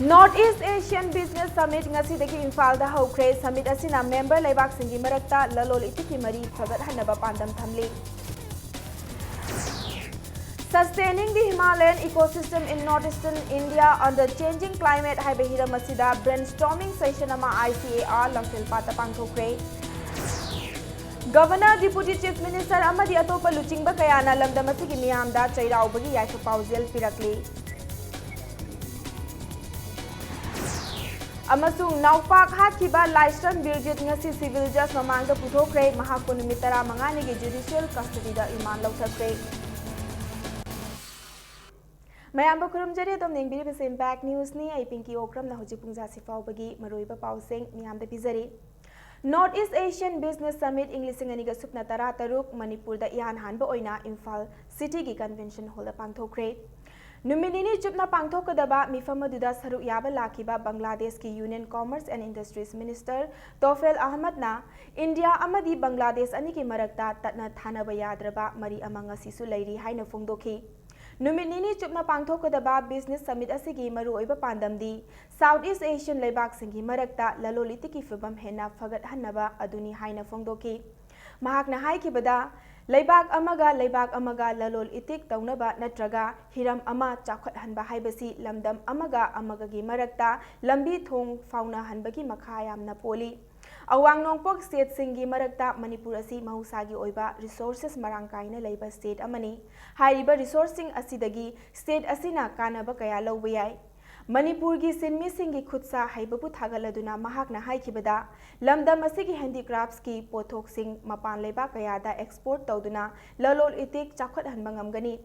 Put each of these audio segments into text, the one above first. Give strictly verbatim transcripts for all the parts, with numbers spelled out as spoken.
North East Asian Business Summit ꯉꯁꯤꯗꯒꯤ ꯏꯝꯐꯥꯜꯗ ꯍꯧꯈ꯭ꯔꯦ꯫ Summit ꯑꯁꯤꯅ member ꯂꯩꯕꯥꯛꯁꯤꯡꯒꯤ ꯃꯔꯛꯇ ꯂꯂꯣꯟ ꯏꯇꯤꯛꯀꯤ ꯃꯔꯤ ꯐꯒꯠꯍꯟꯅꯕ ꯄꯥꯟꯗꯝ ꯊꯝꯂꯤ꯫ Sustaining the Himalayan Ecosystem in Northeastern India Under Changing Climate ꯍꯥꯏꯕ ꯍꯤꯔꯝ ꯑꯁꯤꯗ brainstorming session ꯑꯃ I C A R ꯂꯝꯐꯦꯜꯄꯥꯠꯇ ꯄꯥꯡꯊꯣꯛꯈ꯭ꯔꯦ꯫ Governor, Deputy Chief Minister ꯑꯃꯗꯤ ꯑꯇꯣꯞꯄ ꯂꯨꯆꯤꯡꯕ ꯀꯌꯥꯅ ꯂꯝꯗꯝ ꯑꯁꯤꯒꯤ ꯃꯤꯌꯥꯝꯗ ꯆꯩꯔꯥꯎꯕꯒꯤ ꯌꯥꯏꯐ ꯄꯥꯎꯖꯦꯜ ꯄꯤꯔꯛꯂꯤ꯫ ꯑꯃꯁꯨꯡ ꯅꯥꯎꯄꯥꯛ ꯍꯥꯠꯈꯤꯕ ꯂꯥꯏꯁ꯭ꯔꯝ ꯕꯤꯔꯖꯤꯠ ꯉꯁꯤ civil judge ꯃꯃꯥꯡꯗ ꯄꯨꯊꯣꯛꯈ꯭ꯔꯦ꯫ ꯃꯍꯥꯛꯄꯨ ꯅꯨꯃꯤꯠ ꯇꯔꯥꯃꯉꯥꯅꯤꯒꯤ judicial custodyꯗ remand ꯂꯧꯊꯈ꯭ꯔꯦ꯫ ꯃꯌꯥꯝꯕꯨ ꯈꯨꯔꯨꯝꯖꯔꯤ꯫ ꯑꯗꯣꯝꯅ ꯌꯦꯡꯕꯤꯔꯤꯕꯁꯤ Impact Newsꯅꯤ꯫ ꯑꯩ ꯄꯤꯡꯀꯤ ꯑꯣꯀ꯭ꯔꯝꯅ ꯍꯧꯖꯤꯛ ꯄꯨꯡ ꯖꯥꯁꯤ ꯐꯥꯎꯕꯒꯤ ꯃꯔꯨꯑꯣꯏꯕ ꯄꯥꯎꯁꯤꯡ ꯃꯤꯌꯥꯝꯗ ꯄꯤꯖꯔꯤ꯫ North East Asian Business Summit ꯏꯪ ꯂꯤꯁꯤꯡ ꯑꯅꯤꯒ ꯁꯨꯞꯅ ꯇꯔꯥꯇꯔꯨꯛ ꯃꯅꯤꯄꯨꯔꯗ ꯏꯍꯥꯟ ꯍꯥꯟꯕ ꯑꯣꯏꯅ ꯏꯝꯐꯥꯜ cityꯒꯤ convention hallꯗ ꯄꯥꯡꯊꯣꯛꯈ꯭ꯔꯦ꯫ ꯅꯨꯃꯤꯠ ꯅꯤꯅꯤ ꯆꯨꯞꯅ ꯄꯥꯡꯊꯣꯛꯀꯗꯕ ꯃꯤꯐꯝ ꯑꯗꯨꯗ ꯁꯔꯨꯛ ꯌꯥꯕ ꯂꯥꯛꯈꯤꯕ ꯕꯪꯒ꯭ꯂꯥꯗꯦꯁꯀꯤ Union Commerce and Industries Minister Tofail ꯑꯍꯃꯗꯅ ꯏꯟꯗꯤꯌꯥ ꯑꯃꯗꯤ ꯕꯪꯒ꯭ꯂꯥꯗꯦꯁ ꯑꯅꯤꯒꯤ ꯃꯔꯛꯇ ꯇꯠꯅ ꯊꯥꯅꯕ ꯌꯥꯗ꯭ꯔꯕ ꯃꯔꯤ ꯑꯃ ꯉꯁꯤꯁꯨ ꯂꯩꯔꯤ ꯍꯥꯏꯅ ꯐꯣꯡꯗꯣꯛꯈꯤ꯫ ꯅꯨꯃꯤꯠ ꯅꯤꯅꯤ ꯆꯨꯞꯅ ꯄꯥꯡꯊꯣꯛꯀꯗꯕ business summit ꯑꯁꯤꯒꯤ ꯃꯔꯨꯑꯣꯏꯕ ꯄꯥꯟꯗꯝꯗꯤ South East Asian ꯂꯩꯕꯥꯛꯁꯤꯡꯒꯤ ꯃꯔꯛꯇ ꯂꯂꯣꯟ ꯏꯇꯤꯛꯀꯤ ꯐꯤꯚꯝ ꯍꯦꯟꯅ ꯐꯒꯠꯍꯟꯅꯕ ꯑꯗꯨꯅꯤ ꯍꯥꯏꯅ ꯐꯣꯡꯗꯣꯛꯈꯤ꯫ ꯃꯍꯥꯛꯅ ꯍꯥꯏꯈꯤꯕꯗ, ꯂꯩꯕꯥꯛ ꯑꯃꯒ ꯂꯩꯕꯥꯛ ꯑꯃꯒ ꯂꯂꯣꯟ ꯏꯇꯤꯛ ꯇꯧꯅꯕ ꯅꯠꯇ꯭ꯔꯒ ꯍꯤꯔꯝ ꯑꯃ ꯆꯥꯎꯈꯠꯍꯟꯕ ꯍꯥꯏꯕꯁꯤ ꯂꯝꯗꯝ ꯑꯃꯒ ꯑꯃꯒꯒꯤ ꯃꯔꯛꯇ ꯂꯝꯕꯤ ꯊꯣꯡ ꯐꯥꯎꯅꯍꯟꯕꯒꯤ ꯃꯈꯥ ꯌꯥꯝꯅ ꯄꯣꯜꯂꯤ꯫ ꯑꯋꯥꯡ ꯅꯣꯡꯄꯣꯛ stateꯁꯤꯡꯒꯤ ꯃꯔꯛꯇ ꯃꯅꯤꯄꯨꯔ ꯑꯁꯤ ꯃꯍꯧꯁꯥꯒꯤ ꯑꯣꯏꯕ resources ꯃꯔꯥꯡ ꯀꯥꯏꯅ ꯂꯩꯕ state ꯑꯃꯅꯤ꯫ ꯍꯥꯏꯔꯤꯕ resourceꯁꯤꯡ ꯑꯁꯤꯗꯒꯤ state ꯑꯁꯤꯅ ꯀꯥꯟꯅꯕ ꯀꯌꯥ ꯂꯧꯕ ꯌꯥꯏ꯫ ꯃꯅꯤꯄꯨꯔꯒꯤ ꯁꯤꯟꯃꯤꯁꯤꯡꯒꯤ ꯈꯨꯠꯁꯥ ꯍꯩꯕꯕꯨ ꯊꯥꯒꯠꯂꯗꯨꯅ ꯃꯍꯥꯛꯅ ꯍꯥꯏꯈꯤꯕꯗ, ꯂꯝꯗꯝ ꯑꯁꯤꯒꯤ handicraftsꯀꯤ ꯄꯣꯠꯊꯣꯛꯁꯤꯡ ꯃꯄꯥꯟ ꯂꯩꯕꯥꯛ ꯀꯌꯥꯗ export ꯇꯧꯗꯨꯅ ꯂꯂꯣꯟ ꯏꯇꯤꯛ ꯆꯥꯎꯈꯠꯍꯟꯕ ꯉꯝꯒꯅꯤ꯫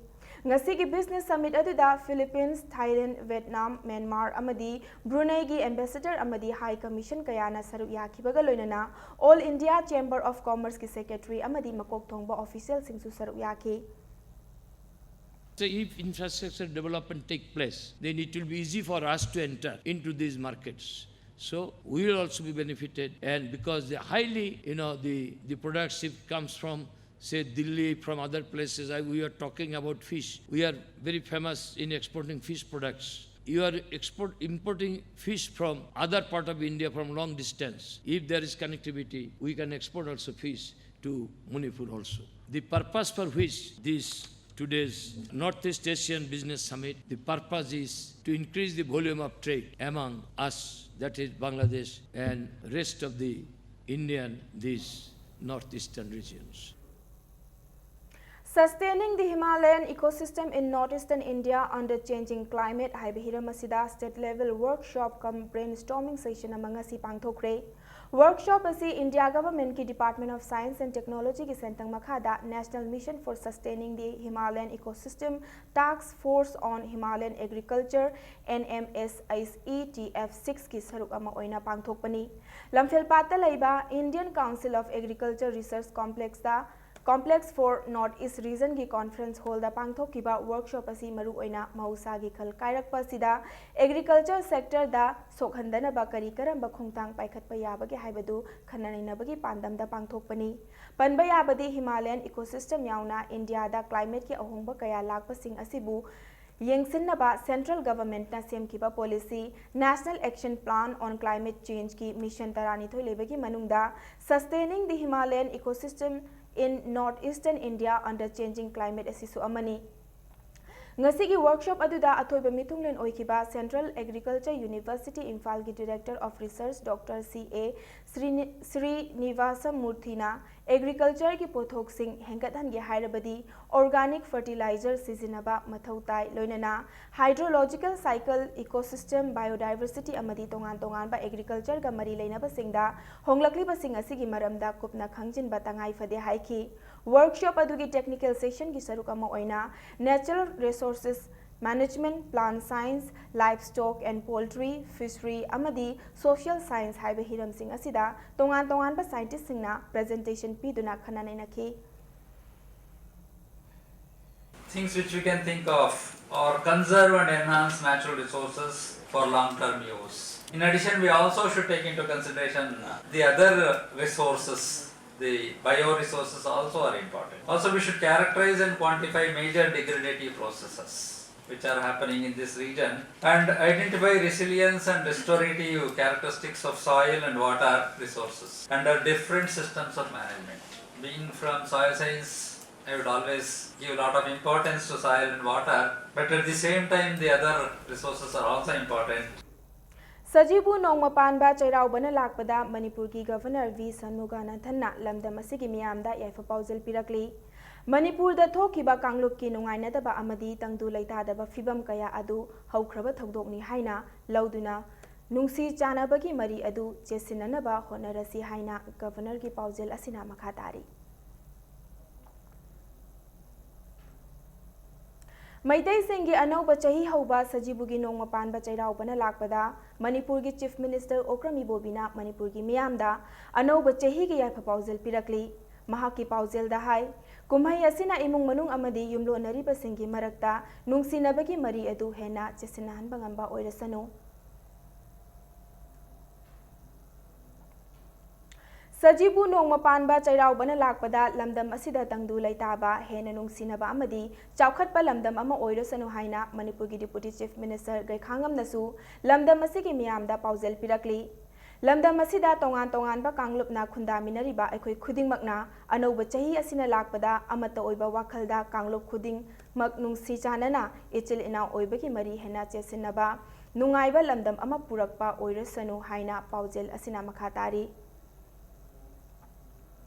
ꯉꯁꯤꯒꯤ business summit ꯑꯗꯨꯗ Philippines, Thailand, Vietnam, Myanmar ꯑꯃꯗꯤ ꯕ꯭ꯔꯨꯅꯩꯒꯤ ambassador ꯑꯃꯗꯤ high commission ꯀꯌꯥꯅ ꯁꯔꯨꯛ ꯌꯥꯈꯤꯕꯒ ꯂꯣꯏꯅꯅ All India Chamber of Commerceꯀꯤ secretary ꯑꯃꯗꯤ ꯃꯀꯣꯛ ꯊꯣꯡꯕ officialꯁꯤꯡꯁꯨ ꯁꯔꯨꯛ ꯌꯥꯈꯤ꯫ So if infrastructure development take place, then it will be easy for us to enter into these markets. So we will also be benefited, and because they highly, you know, the, the products, if comes from, say, Delhi, from other places, I, we are talking about fish. We are very famous in exporting fish products. You are export, importing fish from other part of India from long distance. If there is connectivity, we can export also fish to Manipur also. The purpose for which this today's Northeast Asian Business Summit, the purpose is to increase the volume of trade among us, that is Bangladesh and rest of the Indian, these northeastern regions. Sustaining the Himalayan ecosystem in northeastern India under changing climate ꯍꯥꯏꯕ ꯍꯤꯔꯝ ꯑꯁꯤꯗ state level workshop cum brainstorming session ꯑꯃ ꯉꯁꯤ ꯄꯥꯡꯊꯣꯛꯈ꯭ꯔꯦ꯫ Workshop ꯑꯁꯤ India government ꯀꯤ Department of Science and Technology ꯒꯤ ꯁꯦꯟꯊꯪ ꯃꯈꯥꯗ National Mission for Sustaining the Himalayan Ecosystem Task Force on Himalayan Agriculture, N M S H E T F six ꯀꯤ ꯁꯔꯨꯛ ꯑꯃ ꯑꯣꯏꯅ ꯄꯥꯡꯊꯣꯛꯄꯅꯤ꯫ ꯂꯝꯐꯦꯜꯄꯥꯠꯇ ꯂꯩꯕ Indian Council of Agriculture Research Complex ꯇ Complex for North East Region ꯒꯤ conference hall ꯗ ꯄꯥꯡꯊꯣꯛꯈꯤꯕ workshop ꯑꯁꯤ ꯃꯔꯨꯑꯣꯏꯅ ꯃꯍꯧꯁꯥꯒꯤ ꯈꯜ ꯀꯥꯏꯔꯛꯄ ꯑꯁꯤꯗ agriculture sector ꯗ ꯁꯣꯛꯍꯟꯗꯅꯕ ꯀꯔꯤ ꯀꯔꯝꯕ ꯈꯣꯡꯊꯥꯡ ꯄꯥꯏꯈꯠꯄ ꯌꯥꯕꯒꯦ ꯍꯥꯏꯕꯗꯨ ꯈꯟꯅ ꯅꯩꯅꯕꯒꯤ ꯄꯥꯟꯗꯝꯗ ꯄꯥꯡꯊꯣꯛꯄꯅꯤ꯫ ꯄꯟꯕ ꯌꯥꯕꯗꯤ Himalayan ecosystem ꯌꯥꯎꯅ India ꯗ climate ꯀꯤ ꯑꯍꯣꯡꯕ ꯀꯌꯥ ꯂꯥꯛꯄꯁꯤꯡ ꯑꯁꯤꯕꯨ ꯌꯦꯡꯁꯤꯟꯅꯕ central government ꯅ ꯁꯦꯝꯈꯤꯕ policy National Action Plan on Climate Change ꯀꯤ mission ꯇꯔꯥꯅꯤꯊꯣꯏ ꯂꯩꯕꯒꯤ ꯃꯅꯨꯡꯗ Sustaining the Himalayan Ecosystem in Northeastern India Under Changing Climate ꯑꯁꯤꯁꯨ ꯑꯃꯅꯤ꯫ ꯉꯁꯤꯒꯤ workshop ꯑꯗꯨꯗ ꯑꯊꯣꯏꯕ ꯃꯤꯊꯨꯡꯂꯦꯟ ꯑꯣꯏꯈꯤꯕ Central Agriculture University ꯏꯝꯐꯥꯜꯒꯤ Director of Research Doctor C A ꯁ꯭ꯔꯤꯅꯤ-, ꯁ꯭ꯔꯤꯅꯤꯚꯥꯁꯃꯨꯔꯊꯤꯅ agriculture ꯒꯤ ꯄꯣꯠꯊꯣꯛꯁꯤꯡ ꯍꯦꯟꯒꯠꯍꯟꯒꯦ ꯍꯥꯏꯔꯕꯗꯤ organic fertilizer ꯁꯤꯖꯤꯟꯅꯕ ꯃꯊꯧ ꯇꯥꯏ, ꯂꯣꯏꯅꯅ hydrological cycle, ecosystem, biodiversity ꯑꯃꯗꯤ ꯇꯣꯉꯥꯟ ꯇꯣꯉꯥꯟꯕ agriculture ꯒ ꯃꯔꯤ ꯂꯩꯅꯕꯁꯤꯡꯗ ꯍꯣꯡꯂꯛꯂꯤꯕꯁꯤꯡ ꯑꯁꯤꯒꯤ ꯃꯔꯝꯗ ꯀꯨꯞꯅ ꯈꯪꯖꯤꯟꯕ ꯇꯉꯥꯏ ꯐꯗꯦ ꯍꯥꯏꯈꯤ꯫ Workshop ꯑꯗꯨꯒꯤ technical session ꯒꯤ ꯁꯔꯨꯛ ꯑꯃ ꯑꯣꯏꯅ natural resources management, plant science, livestock and poultry, fishery ꯑꯃꯗꯤ social science ꯍꯥꯏꯕ ꯍꯤꯔꯝꯁꯤꯡ ꯑꯁꯤꯗ ꯇꯣꯉꯥꯟ ꯇꯣꯉꯥꯟꯕ scientist ꯁꯤꯡꯅ presentation ꯄꯤꯗꯨꯅ ꯈꯟꯅ ꯅꯩꯅꯈꯤ꯫ Things which we can think of or conserve and enhance natural resources for long-term use. In addition, we also should take into consideration the other resources, the bioresources also are important. Also, we should characterize and quantify major degradative processes. which are happening in this region and identify resilience and restorative characteristics of soil and water resources under different systems of management. Being from soil science, I would always give a lot of importance to soil and water, but at the same time, the other resources are also important. ꯁꯖꯤꯕꯨ ꯅꯣꯡꯃ ꯄꯥꯟꯕ ꯆꯩꯔꯥꯎꯕꯅ ꯂꯥꯛꯄꯗ ꯃꯅꯤꯄꯨꯔꯒꯤ governor V ꯁꯟꯃꯨꯒꯥꯅꯟꯊꯟꯅ ꯂꯝꯗꯝ ꯑꯁꯤꯒꯤ ꯃꯤꯌꯥꯝꯗ ꯌꯥꯏꯐ ꯄꯥꯎꯖꯦꯜ ꯄꯤꯔꯛꯂꯤ꯫ ꯃꯅꯤꯄꯨꯔꯗ ꯊꯣꯛꯈꯤꯕ ꯀꯥꯡꯂꯨꯞꯀꯤ ꯅꯨꯡꯉꯥꯏꯅꯗꯕ ꯑꯃꯗꯤ ꯇꯪꯗꯨ ꯂꯩꯇꯥꯗꯕ ꯐꯤꯕꯝ ꯀꯌꯥ ꯑꯗꯨ ꯍꯧꯈ꯭ꯔꯕ ꯊꯧꯗꯣꯛꯅꯤ ꯍꯥꯏꯅ ꯂꯧꯗꯨꯅ ꯅꯨꯡꯁꯤ ꯆꯥꯟꯅꯕꯒꯤ ꯃꯔꯤ ꯑꯗꯨ ꯆꯦꯠꯁꯤꯟꯅꯅꯕ ꯍꯣꯠꯅꯔꯁꯤ ꯍꯥꯏꯅ ꯒꯚꯔꯅꯔꯒꯤ ꯄꯥꯎꯖꯦꯜ ꯑꯁꯤꯅ ꯃꯈꯥ ꯇꯥꯔꯤ꯫ ꯃꯩꯇꯩꯁꯤꯡꯒꯤ ꯑꯅꯧꯕ ꯆꯍꯤ ꯍꯧꯕ ꯁꯖꯤꯕꯨꯒꯤ ꯅꯣꯡꯃ ꯄꯥꯟꯕ ꯆꯩꯔꯥꯎꯕꯅ ꯂꯥꯛꯄꯗ ꯃꯅꯤꯄꯨꯔꯒꯤ ꯆꯤꯐ ꯃꯤꯅꯤꯁꯇꯔ ꯑꯣꯀ꯭ꯔꯝ ꯏꯕꯣꯕꯤꯅ ꯃꯅꯤꯄꯨꯔꯒꯤ ꯃꯤꯌꯥꯝꯗ ꯑꯅꯧꯕ ꯆꯍꯤꯒꯤ ꯌꯥꯏꯐ ꯄꯥꯎꯖꯦꯜ ꯄꯤꯔꯛꯂꯤ꯫ ꯃꯍꯥꯛꯀꯤ ꯄꯥꯎꯖꯦꯜꯗ ꯍꯥꯏ, ꯀꯨꯝꯍꯩ ꯑꯁꯤꯅ ꯏꯃꯨꯡ ꯃꯅꯨꯡ ꯑꯃꯗꯤ ꯌꯨꯝꯂꯣꯟꯅꯔꯤꯕꯁꯤꯡꯒꯤ ꯃꯔꯛꯇ ꯅꯨꯡꯁꯤꯅꯕꯒꯤ ꯃꯔꯤ ꯑꯗꯨ ꯍꯦꯟꯅ ꯆꯦꯠꯁꯤꯟꯅꯍꯟꯕ ꯉꯝꯕ ꯑꯣꯏꯔꯁꯅꯨ꯫ ꯁꯖꯤꯕꯨ ꯅꯣꯡꯃ ꯄꯥꯟꯕ ꯆꯩꯔꯥꯎꯕꯅ ꯂꯥꯛꯄꯗ ꯂꯝꯗꯝ ꯑꯁꯤꯗ ꯇꯪꯗꯨ ꯂꯩꯇꯥꯕ, ꯍꯦꯟꯅ ꯅꯨꯡꯁꯤꯅꯕ ꯑꯃꯗꯤ ꯆꯥꯎꯈꯠꯄ ꯂꯝꯗꯝ ꯑꯃ ꯑꯣꯏꯔꯁꯅꯨ ꯍꯥꯏꯅ ꯃꯅꯤꯄꯨꯔꯒꯤ ꯗꯤꯄꯨꯇꯤ ꯆꯤꯐ ꯃꯤꯅꯤꯁꯇꯔ ꯒꯩꯈꯥꯉꯝꯅꯁꯨ ꯂꯝꯗꯝ ꯑꯁꯤꯒꯤ ꯃꯤꯌꯥꯝꯗ ꯄꯥꯎꯖꯦꯜ ꯄꯤꯔꯛꯂꯤ꯫ ꯂꯝꯗꯝ ꯑꯁꯤꯗ ꯇꯣꯉꯥꯟ ꯇꯣꯉꯥꯟꯕ ꯀꯥꯡꯂꯨꯞꯅ ꯈꯨꯟꯗꯥꯃꯤꯟꯅꯔꯤꯕ ꯑꯩꯈꯣꯏ ꯈꯨꯗꯤꯡꯃꯛꯅ ꯑꯅꯧꯕ ꯆꯍꯤ ꯑꯁꯤꯅ ꯂꯥꯛꯄꯗ ꯑꯃꯠꯇ ꯑꯣꯏꯕ ꯋꯥꯈꯜꯗ ꯀꯥꯡꯂꯨꯞ ꯈꯨꯗꯤꯡꯃꯛ ꯅꯨꯡꯁꯤ ꯆꯥꯟꯅꯅ ꯏꯆꯤꯜ ꯏꯅꯥꯎ ꯑꯣꯏꯕꯒꯤ ꯃꯔꯤ ꯍꯦꯟꯅ ꯆꯦꯠꯁꯤꯟꯅꯕ, ꯅꯨꯡꯉꯥꯏꯕ ꯂꯝꯗꯝ ꯑꯃ ꯄꯨꯔꯛꯄ ꯑꯣꯏꯔꯁꯅꯨ ꯍꯥꯏꯅ ꯄꯥꯎꯖꯦꯜ ꯑꯁꯤꯅ ꯃꯈꯥ ꯇꯥꯔꯤ꯫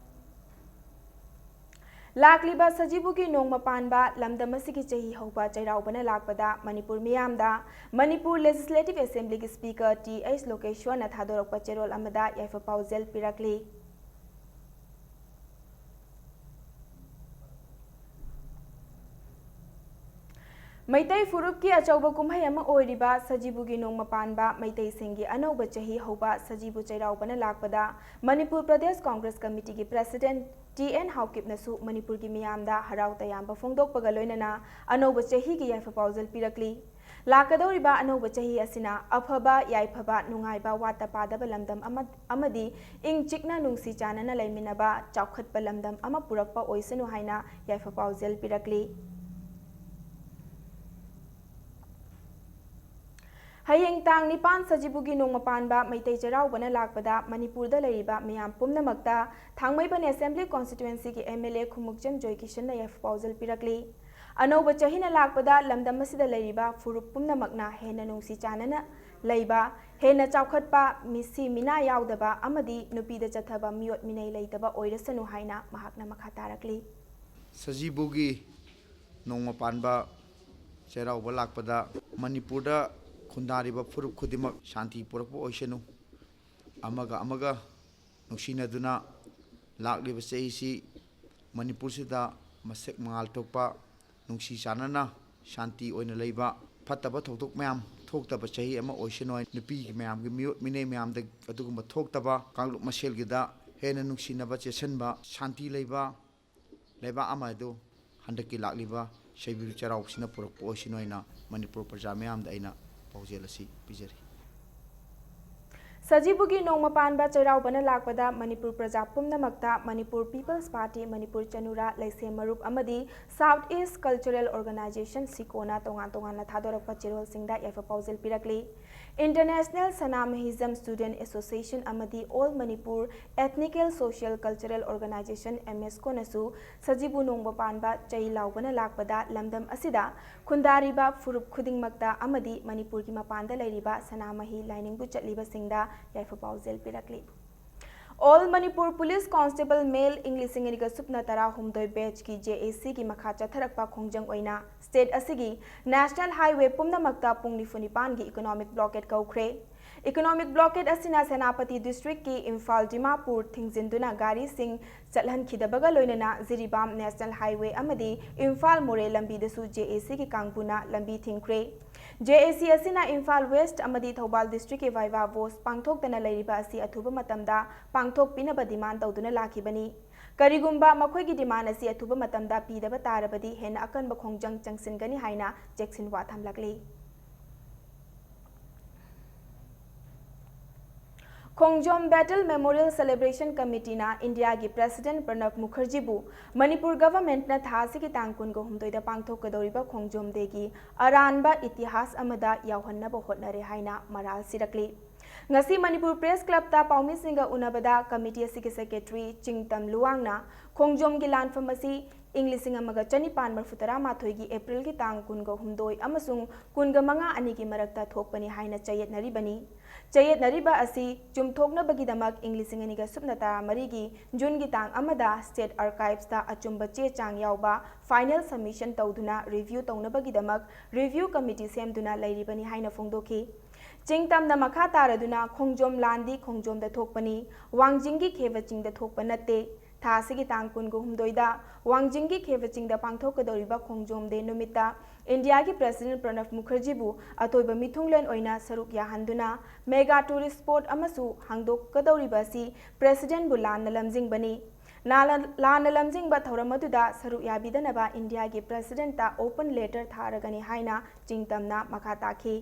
ꯂꯥꯛꯂꯤꯕ ꯁꯖꯤꯕꯨꯒꯤ ꯅꯣꯡꯃ ꯄꯥꯟꯕ ꯂꯝꯗꯝ ꯑꯁꯤꯒꯤ ꯆꯍꯤ ꯍꯧꯕ ꯆꯩꯔꯥꯎꯕꯅ ꯂꯥꯛꯄꯗ ꯃꯅꯤꯄꯨꯔ ꯃꯤꯌꯥꯝꯗ ꯃꯅꯤꯄꯨꯔ ꯂꯦꯖꯤꯁꯂꯦꯇꯤꯚ ꯑꯦꯁꯦꯝꯕ꯭ꯂꯤꯒꯤ ꯁ꯭ꯄꯤꯀꯔ ꯇꯤ ꯑꯩꯆ ꯂꯣꯀꯦꯁ꯭ꯋꯔꯅ ꯊꯥꯗꯣꯔꯛꯄ ꯆꯦꯔꯣꯜ ꯑꯃꯗ ꯌꯥꯏꯐ ꯄꯥꯎꯖꯦꯜ ꯄꯤꯔꯛꯂꯤ꯫ ꯃꯩꯇꯩ ꯐꯨꯔꯨꯞꯀꯤ ꯑꯆꯧꯕ ꯀꯨꯝꯍꯩ ꯑꯃ ꯑꯣꯏꯔꯤꯕ ꯁꯖꯤꯕꯨꯒꯤ ꯅꯣꯡꯃ ꯄꯥꯟꯕ ꯃꯩꯇꯩꯁꯤꯡꯒꯤ ꯑꯅꯧꯕ ꯆꯍꯤ ꯍꯧꯕ ꯁꯖꯤꯕꯨ ꯆꯩꯔꯥꯎꯕꯅ ꯂꯥꯛꯄꯗ ꯃꯅꯤꯄꯨꯔ ꯄ꯭ꯔꯗꯦꯁ ꯀꯣꯡꯒ꯭ꯔꯦꯁ ꯀꯃꯤꯇꯤꯒꯤ ꯄ꯭ꯔꯦꯁꯤꯗꯦꯟꯠ ꯇꯤ ꯑꯦꯟ ꯍꯥꯎꯀꯤꯞꯅꯁꯨ ꯃꯅꯤꯄꯨꯔꯒꯤ ꯃꯤꯌꯥꯝꯗ ꯍꯔꯥꯎ ꯇꯌꯥꯝꯕ ꯐꯣꯡꯗꯣꯛꯄꯒ ꯂꯣꯏꯅꯅ ꯑꯅꯧꯕ ꯆꯍꯤꯒꯤ ꯌꯥꯏꯐ ꯄꯥꯎꯖꯦꯜ ꯄꯤꯔꯛꯂꯤ꯫ ꯂꯥꯛꯀꯗꯧꯔꯤꯕ ꯑꯅꯧꯕ ꯆꯍꯤ ꯑꯁꯤꯅ ꯑꯐꯕ, ꯌꯥꯏꯐꯕ, ꯅꯨꯡꯉꯥꯏꯕ, ꯋꯥꯠꯇ ꯄꯥꯗꯕ ꯂꯝꯗꯝ ꯑꯃ, ꯑꯃꯗꯤ ꯏꯪ ꯆꯤꯛꯅ ꯅꯨꯡꯁꯤ ꯆꯥꯟꯅꯅ ꯂꯩꯃꯤꯟꯅꯕ ꯆꯥꯎꯈꯠꯄ ꯂꯝꯗꯝ ꯑꯃ ꯄꯨꯔꯛꯄ ꯑꯣꯏꯁꯅꯨ ꯍꯥꯏꯅ ꯌꯥꯏꯐ ꯄꯥꯎꯖꯦꯜ ꯄꯤꯔꯛꯂꯤ꯫ ꯍꯌꯦꯡ ꯇꯥꯡ ꯅꯤꯄꯥꯟ ꯁꯖꯤꯕꯨꯒꯤ ꯅꯣꯡꯃ ꯄꯥꯟꯕ ꯃꯩꯇꯩ ꯆꯩꯔꯥꯎꯕꯅ ꯂꯥꯛꯄꯗ ꯃꯅꯤꯄꯨꯔꯗ ꯂꯩꯔꯤꯕ ꯃꯤꯌꯥꯝ ꯄꯨꯝꯅꯃꯛꯇ ꯊꯥꯡꯃꯩꯕꯟ Assembly Constituencyꯒꯤ MLA ꯈꯨꯃꯨꯛꯆꯝ ꯖꯣꯏꯀꯤꯁꯟꯅ ꯌꯥꯏꯐ ꯄꯥꯎꯖꯦꯜ ꯄꯤꯔꯛꯂꯤ꯫ ꯑꯅꯧꯕ ꯆꯍꯤꯅ ꯂꯥꯛꯄꯗ ꯂꯝꯗꯝ ꯑꯁꯤꯗ ꯂꯩꯔꯤꯕ ꯐꯨꯔꯨꯞ ꯄꯨꯝꯅꯃꯛꯅ ꯍꯦꯟꯅ ꯅꯨꯡꯁꯤ ꯆꯥꯟꯅꯅ ꯂꯩꯕ, ꯍꯦꯟꯅ ꯆꯥꯎꯈꯠꯄ, ꯃꯤꯁꯤ ꯃꯤꯅꯥ ꯌꯥꯎꯗꯕ ꯑꯃꯗꯤ ꯅꯨꯄꯤꯗ ꯆꯠꯊꯕ ꯃꯤꯑꯣꯠ ꯃꯤꯅꯩ ꯂꯩꯇꯕ ꯑꯣꯏꯔꯁꯅꯨ ꯍꯥꯏꯅ ꯃꯍꯥꯛꯅ ꯃꯈꯥ ꯇꯥꯔꯛꯂꯤ꯫ ꯁꯖꯤꯕꯨꯒꯤ ꯅꯣꯡꯃ ꯄꯥꯟꯕ ꯆꯩꯔꯥꯎꯕ ꯂꯥꯛꯄꯗ ꯃꯅꯤꯄꯨꯔꯗ ꯈꯨꯟꯗꯥꯔꯤꯕ ꯐꯨꯔꯨꯞ ꯈꯨꯗꯤꯡꯃꯛ ꯁꯥꯟꯇꯤ ꯄꯨꯔꯛꯄ ꯑꯣꯏꯁꯅꯨ꯫ ꯑꯃꯒ ꯑꯃꯒ ꯅꯨꯡꯁꯤꯅꯗꯨꯅ ꯂꯥꯛꯂꯤꯕ ꯆꯍꯤꯁꯤ ꯃꯅꯤꯄꯨꯔꯁꯤꯗ ꯃꯁꯛ ꯃꯉꯥꯜ ꯊꯣꯛꯄ, ꯅꯨꯡꯁꯤ ꯆꯥꯟꯅꯅ ꯁꯥꯟꯇꯤ ꯑꯣꯏꯅ ꯂꯩꯕ, ꯐꯠꯇꯕ ꯊꯧꯗꯣꯛ ꯃꯌꯥꯝ ꯊꯣꯛꯇꯕ ꯆꯍꯤ ꯑꯃ ꯑꯣꯏꯁꯅꯨ ꯍꯥꯏꯅ ꯅꯨꯄꯤꯒꯤ ꯃꯌꯥꯝꯒꯤ ꯃꯤꯑꯣꯠ ꯃꯤꯅꯩ ꯃꯌꯥꯝꯗ ꯑꯗꯨꯒꯨꯝꯕ ꯊꯣꯛꯇꯕ, ꯀꯥꯡꯂꯨꯞ ꯃꯁꯦꯜꯒꯤꯗ ꯍꯦꯟꯅ ꯅꯨꯡꯁꯤꯅꯕ, ꯆꯦꯠꯁꯤꯟꯕ, ꯁꯥꯟꯇꯤ ꯂꯩꯕ ꯂꯩꯕꯥꯛ ꯑꯃ ꯑꯗꯨ ꯍꯟꯗꯛꯀꯤ ꯂꯥꯛꯂꯤꯕ ꯁꯖꯤꯕꯨ ꯆꯩꯔꯥꯎꯕꯁꯤꯅ ꯄꯨꯔꯛꯄ ꯑꯣꯏꯁꯅꯨ ꯍꯥꯏꯅ ꯃꯅꯤꯄꯨꯔ ꯄ꯭ꯔꯖꯥ ꯃꯤꯌꯥꯝꯗ ꯑꯩꯅ ꯄꯥꯎꯖꯦꯜ ꯑꯁꯤ ꯄꯤꯖꯔꯤ꯫ ꯁꯖꯤꯕꯨꯒꯤ ꯅꯣꯡꯃ ꯄꯥꯟꯕ ꯆꯩꯔꯥꯎꯕꯅ ꯂꯥꯛꯄꯗ ꯃꯅꯤꯄꯨꯔ ꯄ꯭ꯔꯖꯥ ꯄꯨꯝꯅꯃꯛꯇ ꯃꯅꯤꯄꯨꯔ People's Party ꯃꯅꯤꯄꯨꯔ ꯆꯅꯨꯔꯥ ꯂꯩꯁꯦꯝ ꯃꯔꯨꯞ ꯑꯃꯗꯤ South East Cultural Organisation, ꯁꯤꯀꯣꯅ ꯇꯣꯉꯥꯟ ꯇꯣꯉꯥꯟꯅ ꯊꯥꯗꯣꯔꯛꯄ ꯆꯦꯔꯣꯜꯁꯤꯡꯗ ꯌꯥꯏꯐ ꯄꯥꯎꯖꯦꯜ ꯄꯤꯔꯛꯂꯤ꯫ International ꯁꯅꯥꯃꯍꯤꯖꯝ Student Association ꯑꯃꯗꯤ All Manipur Ethnical Social Cultural Organisation, MSCOꯅꯁꯨ ꯁꯖꯤꯕꯨ ꯅꯣꯡꯃ ꯄꯥꯟꯕ ꯆꯩ ꯂꯥꯎꯕꯅ ꯂꯥꯛꯄꯗ ꯂꯝꯗꯝ ꯑꯁꯤꯗ ꯈꯨꯟꯗꯥꯔꯤꯕ ꯐꯨꯔꯨꯞ ꯈꯨꯗꯤꯡꯃꯛꯇ ꯑꯃꯗꯤ ꯃꯅꯤꯄꯨꯔꯒꯤ ꯃꯄꯥꯟꯗ ꯂꯩꯔꯤꯕ ꯁꯅꯥꯃꯍꯤ ꯂꯥꯏꯅꯤꯡꯕꯨ ꯆꯠꯂꯤꯕꯁꯤꯡꯗ ꯌꯥꯏꯐ ꯄꯥꯎꯖꯦꯜ ꯄꯤꯔꯛꯂꯤ꯫ All Manipur Police Constable Male ꯏꯪ ꯂꯤꯁꯤꯡ ꯑꯅꯤꯒ ꯁꯨꯞꯅ ꯇꯔꯥꯍꯨꯝꯗꯣꯏ batchꯀꯤ JACꯒꯤ ꯃꯈꯥ ꯆꯠꯊꯔꯛꯄ ꯈꯣꯡꯖꯪ ꯑꯣꯏꯅ state ꯑꯁꯤꯒꯤ National Highway ꯄꯨꯝꯅꯃꯛꯇ ꯄꯨꯡ ꯅꯤꯐꯨ ꯅꯤꯄꯥꯟꯒꯤ economic blockade ꯀꯧꯈ꯭ꯔꯦ꯫ Economic blockade ꯑꯁꯤꯅ ꯁꯦꯅꯥꯄꯇꯤ districtꯀꯤ ꯏꯝꯐꯥꯜ ꯗꯤꯃꯥꯄꯨꯔ ꯊꯤꯡꯖꯤꯟꯗꯨꯅ ꯒꯥꯔꯤꯁꯤꯡ ꯆꯠꯍꯟꯈꯤꯗꯕꯒ ꯂꯣꯏꯅꯅ ꯖꯤꯔꯤꯕꯥꯝ National Highway ꯑꯃꯗꯤ ꯏꯝꯐꯥꯜ ꯃꯣꯔꯦ ꯂꯝꯕꯤꯗꯁꯨ JACꯒꯤ ꯀꯥꯡꯕꯨꯅ ꯂꯝꯕꯤ ꯊꯤꯡꯈ꯭ꯔꯦ꯫ JAC ꯑꯁꯤꯅ ꯏꯝꯐꯥꯜ West ꯑꯃꯗꯤ ꯊꯧꯕꯥꯜ districtꯀꯤ viva voce ꯄꯥꯡꯊꯣꯛꯇꯅ ꯂꯩꯔꯤꯕ ꯑꯁꯤ ꯑꯊꯨꯕ ꯃꯇꯝꯗ ꯄꯥꯡꯊꯣꯛꯄꯤꯅꯕ demand ꯇꯧꯗꯨꯅ ꯂꯥꯛꯈꯤꯕꯅꯤ꯫ ꯀꯔꯤꯒꯨꯝꯕ ꯃꯈꯣꯏꯒꯤ demand ꯑꯁꯤ ꯑꯊꯨꯕ ꯃꯇꯝꯗ ꯄꯤꯗꯕ ꯇꯥꯔꯕꯗꯤ ꯍꯦꯟꯅ ꯑꯀꯟꯕ ꯈꯣꯡꯖꯪ ꯆꯪꯁꯤꯟꯒꯅꯤ ꯍꯥꯏꯅ ꯆꯦꯛꯁꯤꯟꯋꯥ ꯊꯝꯂꯛꯂꯤ꯫ ꯈꯣꯡꯖꯣꯝ Battle Memorial Celebration Committeeꯅ ꯏꯟꯗꯤꯌꯥꯒꯤ President ꯄ꯭ꯔꯅꯕ ꯃꯨꯈꯔꯖꯤꯕꯨ ꯃꯅꯤꯄꯨꯔ Governmentꯅ ꯊꯥ ꯑꯁꯤꯒꯤ ꯇꯥꯡ ꯀꯨꯟꯒ ꯍꯨꯝꯗꯣꯏꯗ ꯄꯥꯡꯊꯣꯛꯀꯗꯧꯔꯤꯕ ꯈꯣꯡꯖꯣꯝ Dayꯒꯤ ꯑꯔꯥꯟꯕ ꯏꯇꯤꯍꯥꯁ ꯑꯃꯗ ꯌꯥꯎꯍꯟꯅꯕ ꯍꯣꯠꯅꯔꯦ ꯍꯥꯏꯅ ꯃꯔꯥꯜ ꯁꯤꯔꯛꯂꯤ꯫ ꯉꯁꯤ ꯃꯅꯤꯄꯨꯔ Press Clubꯇ ꯄꯥꯎꯃꯤꯁꯤꯡꯒ ꯎꯅꯕꯗ committee ꯑꯁꯤꯒꯤ Secretary ꯆꯤꯡꯇꯝ ꯂꯨꯋꯥꯡꯅ ꯈꯣꯡꯖꯣꯝꯒꯤ ꯂꯥꯟꯐꯝ ꯑꯁꯤ ꯏꯪ ꯂꯤꯁꯤꯡ ꯑꯃꯒ ꯆꯅꯤꯄꯥꯟ ꯃꯔꯤꯐꯨ ꯇꯔꯥ ꯃꯥꯊꯣꯏꯒꯤ Aprilꯒꯤ ꯇꯥꯡ ꯀꯨꯟꯒ ꯍꯨꯝꯗꯣꯏ ꯑꯃꯁꯨꯡ ꯀꯨꯟꯒ ꯃꯉꯥ ꯑꯅꯤꯒꯤ ꯃꯔꯛꯇ ꯊꯣꯛꯄꯅꯤ ꯍꯥꯏꯅ ꯆꯌꯦꯠꯅꯔꯤꯕꯅꯤ꯫ ꯆꯌꯦꯠꯅꯔꯤꯕ ꯑꯁꯤ ꯆꯨꯝꯊꯣꯛꯅꯕꯒꯤꯗꯃꯛ ꯏꯪ ꯂꯤꯁꯤꯡ ꯑꯅꯤꯒ ꯁꯨꯞꯅ ꯇꯔꯥꯃꯔꯤꯒꯤ Juneꯒꯤ ꯇꯥꯡ ꯑꯃꯗ State Archivesꯇ ꯑꯆꯨꯝꯕ ꯆꯦ ꯆꯥꯡ ꯌꯥꯎꯕ final submission ꯇꯧꯗꯨꯅ review ꯇꯧꯅꯕꯒꯤꯗꯃꯛ review committee ꯁꯦꯝꯗꯨꯅ ꯂꯩꯔꯤꯕꯅꯤ ꯍꯥꯏꯅ ꯐꯣꯡꯗꯣꯛꯈꯤ꯫ ꯆꯤꯡꯇꯝꯅ ꯃꯈꯥ ꯇꯥꯔꯗꯨꯅ ꯈꯣꯡꯖꯣꯝ ꯂꯥꯟꯗꯤ ꯈꯣꯡꯖꯣꯝꯗ ꯊꯣꯛꯄꯅꯤ, ꯋꯥꯡꯖꯤꯡꯒꯤ ꯈꯦꯕ ꯆꯤꯡꯗ ꯊꯣꯛꯄ ꯅꯠꯇꯦ꯫ ꯊꯥ ꯑꯁꯤꯒꯤ ꯇꯥꯡ ꯀꯨꯟꯒ ꯍꯨꯝꯗꯣꯏꯗ ꯋꯥꯡꯖꯤꯡꯒꯤ ꯈꯦꯕ ꯆꯤꯡꯗ ꯄꯥꯡꯊꯣꯛꯀꯗꯧꯔꯤꯕ ꯈꯣꯡꯖꯣꯝ Day ꯅꯨꯃꯤꯠꯇ ꯏꯟꯗꯤꯌꯥꯒꯤ President ꯄ꯭ꯔꯅꯕ ꯃꯨꯈꯔꯖꯤꯕꯨ ꯑꯇꯣꯏꯕ ꯃꯤꯊꯨꯡꯂꯦꯟ ꯑꯣꯏꯅ ꯁꯔꯨꯛ ꯌꯥꯍꯟꯗꯨꯅ mega tourist spot ꯑꯃꯁꯨ ꯍꯥꯡꯗꯣꯛꯀꯗꯧꯔꯤꯕ ꯑꯁꯤ Presidentꯕꯨ ꯂꯥꯟꯅ ꯂꯝꯖꯤꯡꯕꯅꯤ꯫ ꯂꯥꯟꯅ, ꯂꯥꯟꯅ ꯂꯝꯖꯤꯡꯕ ꯊꯧꯔꯝ ꯑꯗꯨꯗ ꯁꯔꯨꯛ ꯌꯥꯕꯤꯗꯅꯕ ꯏꯟꯗꯤꯌꯥꯒꯤ Presidentꯇ open letter ꯊꯥꯔꯒꯅꯤ ꯍꯥꯏꯅ ꯆꯤꯡꯇꯝꯅ ꯃꯈꯥ ꯇꯥꯈꯤ꯫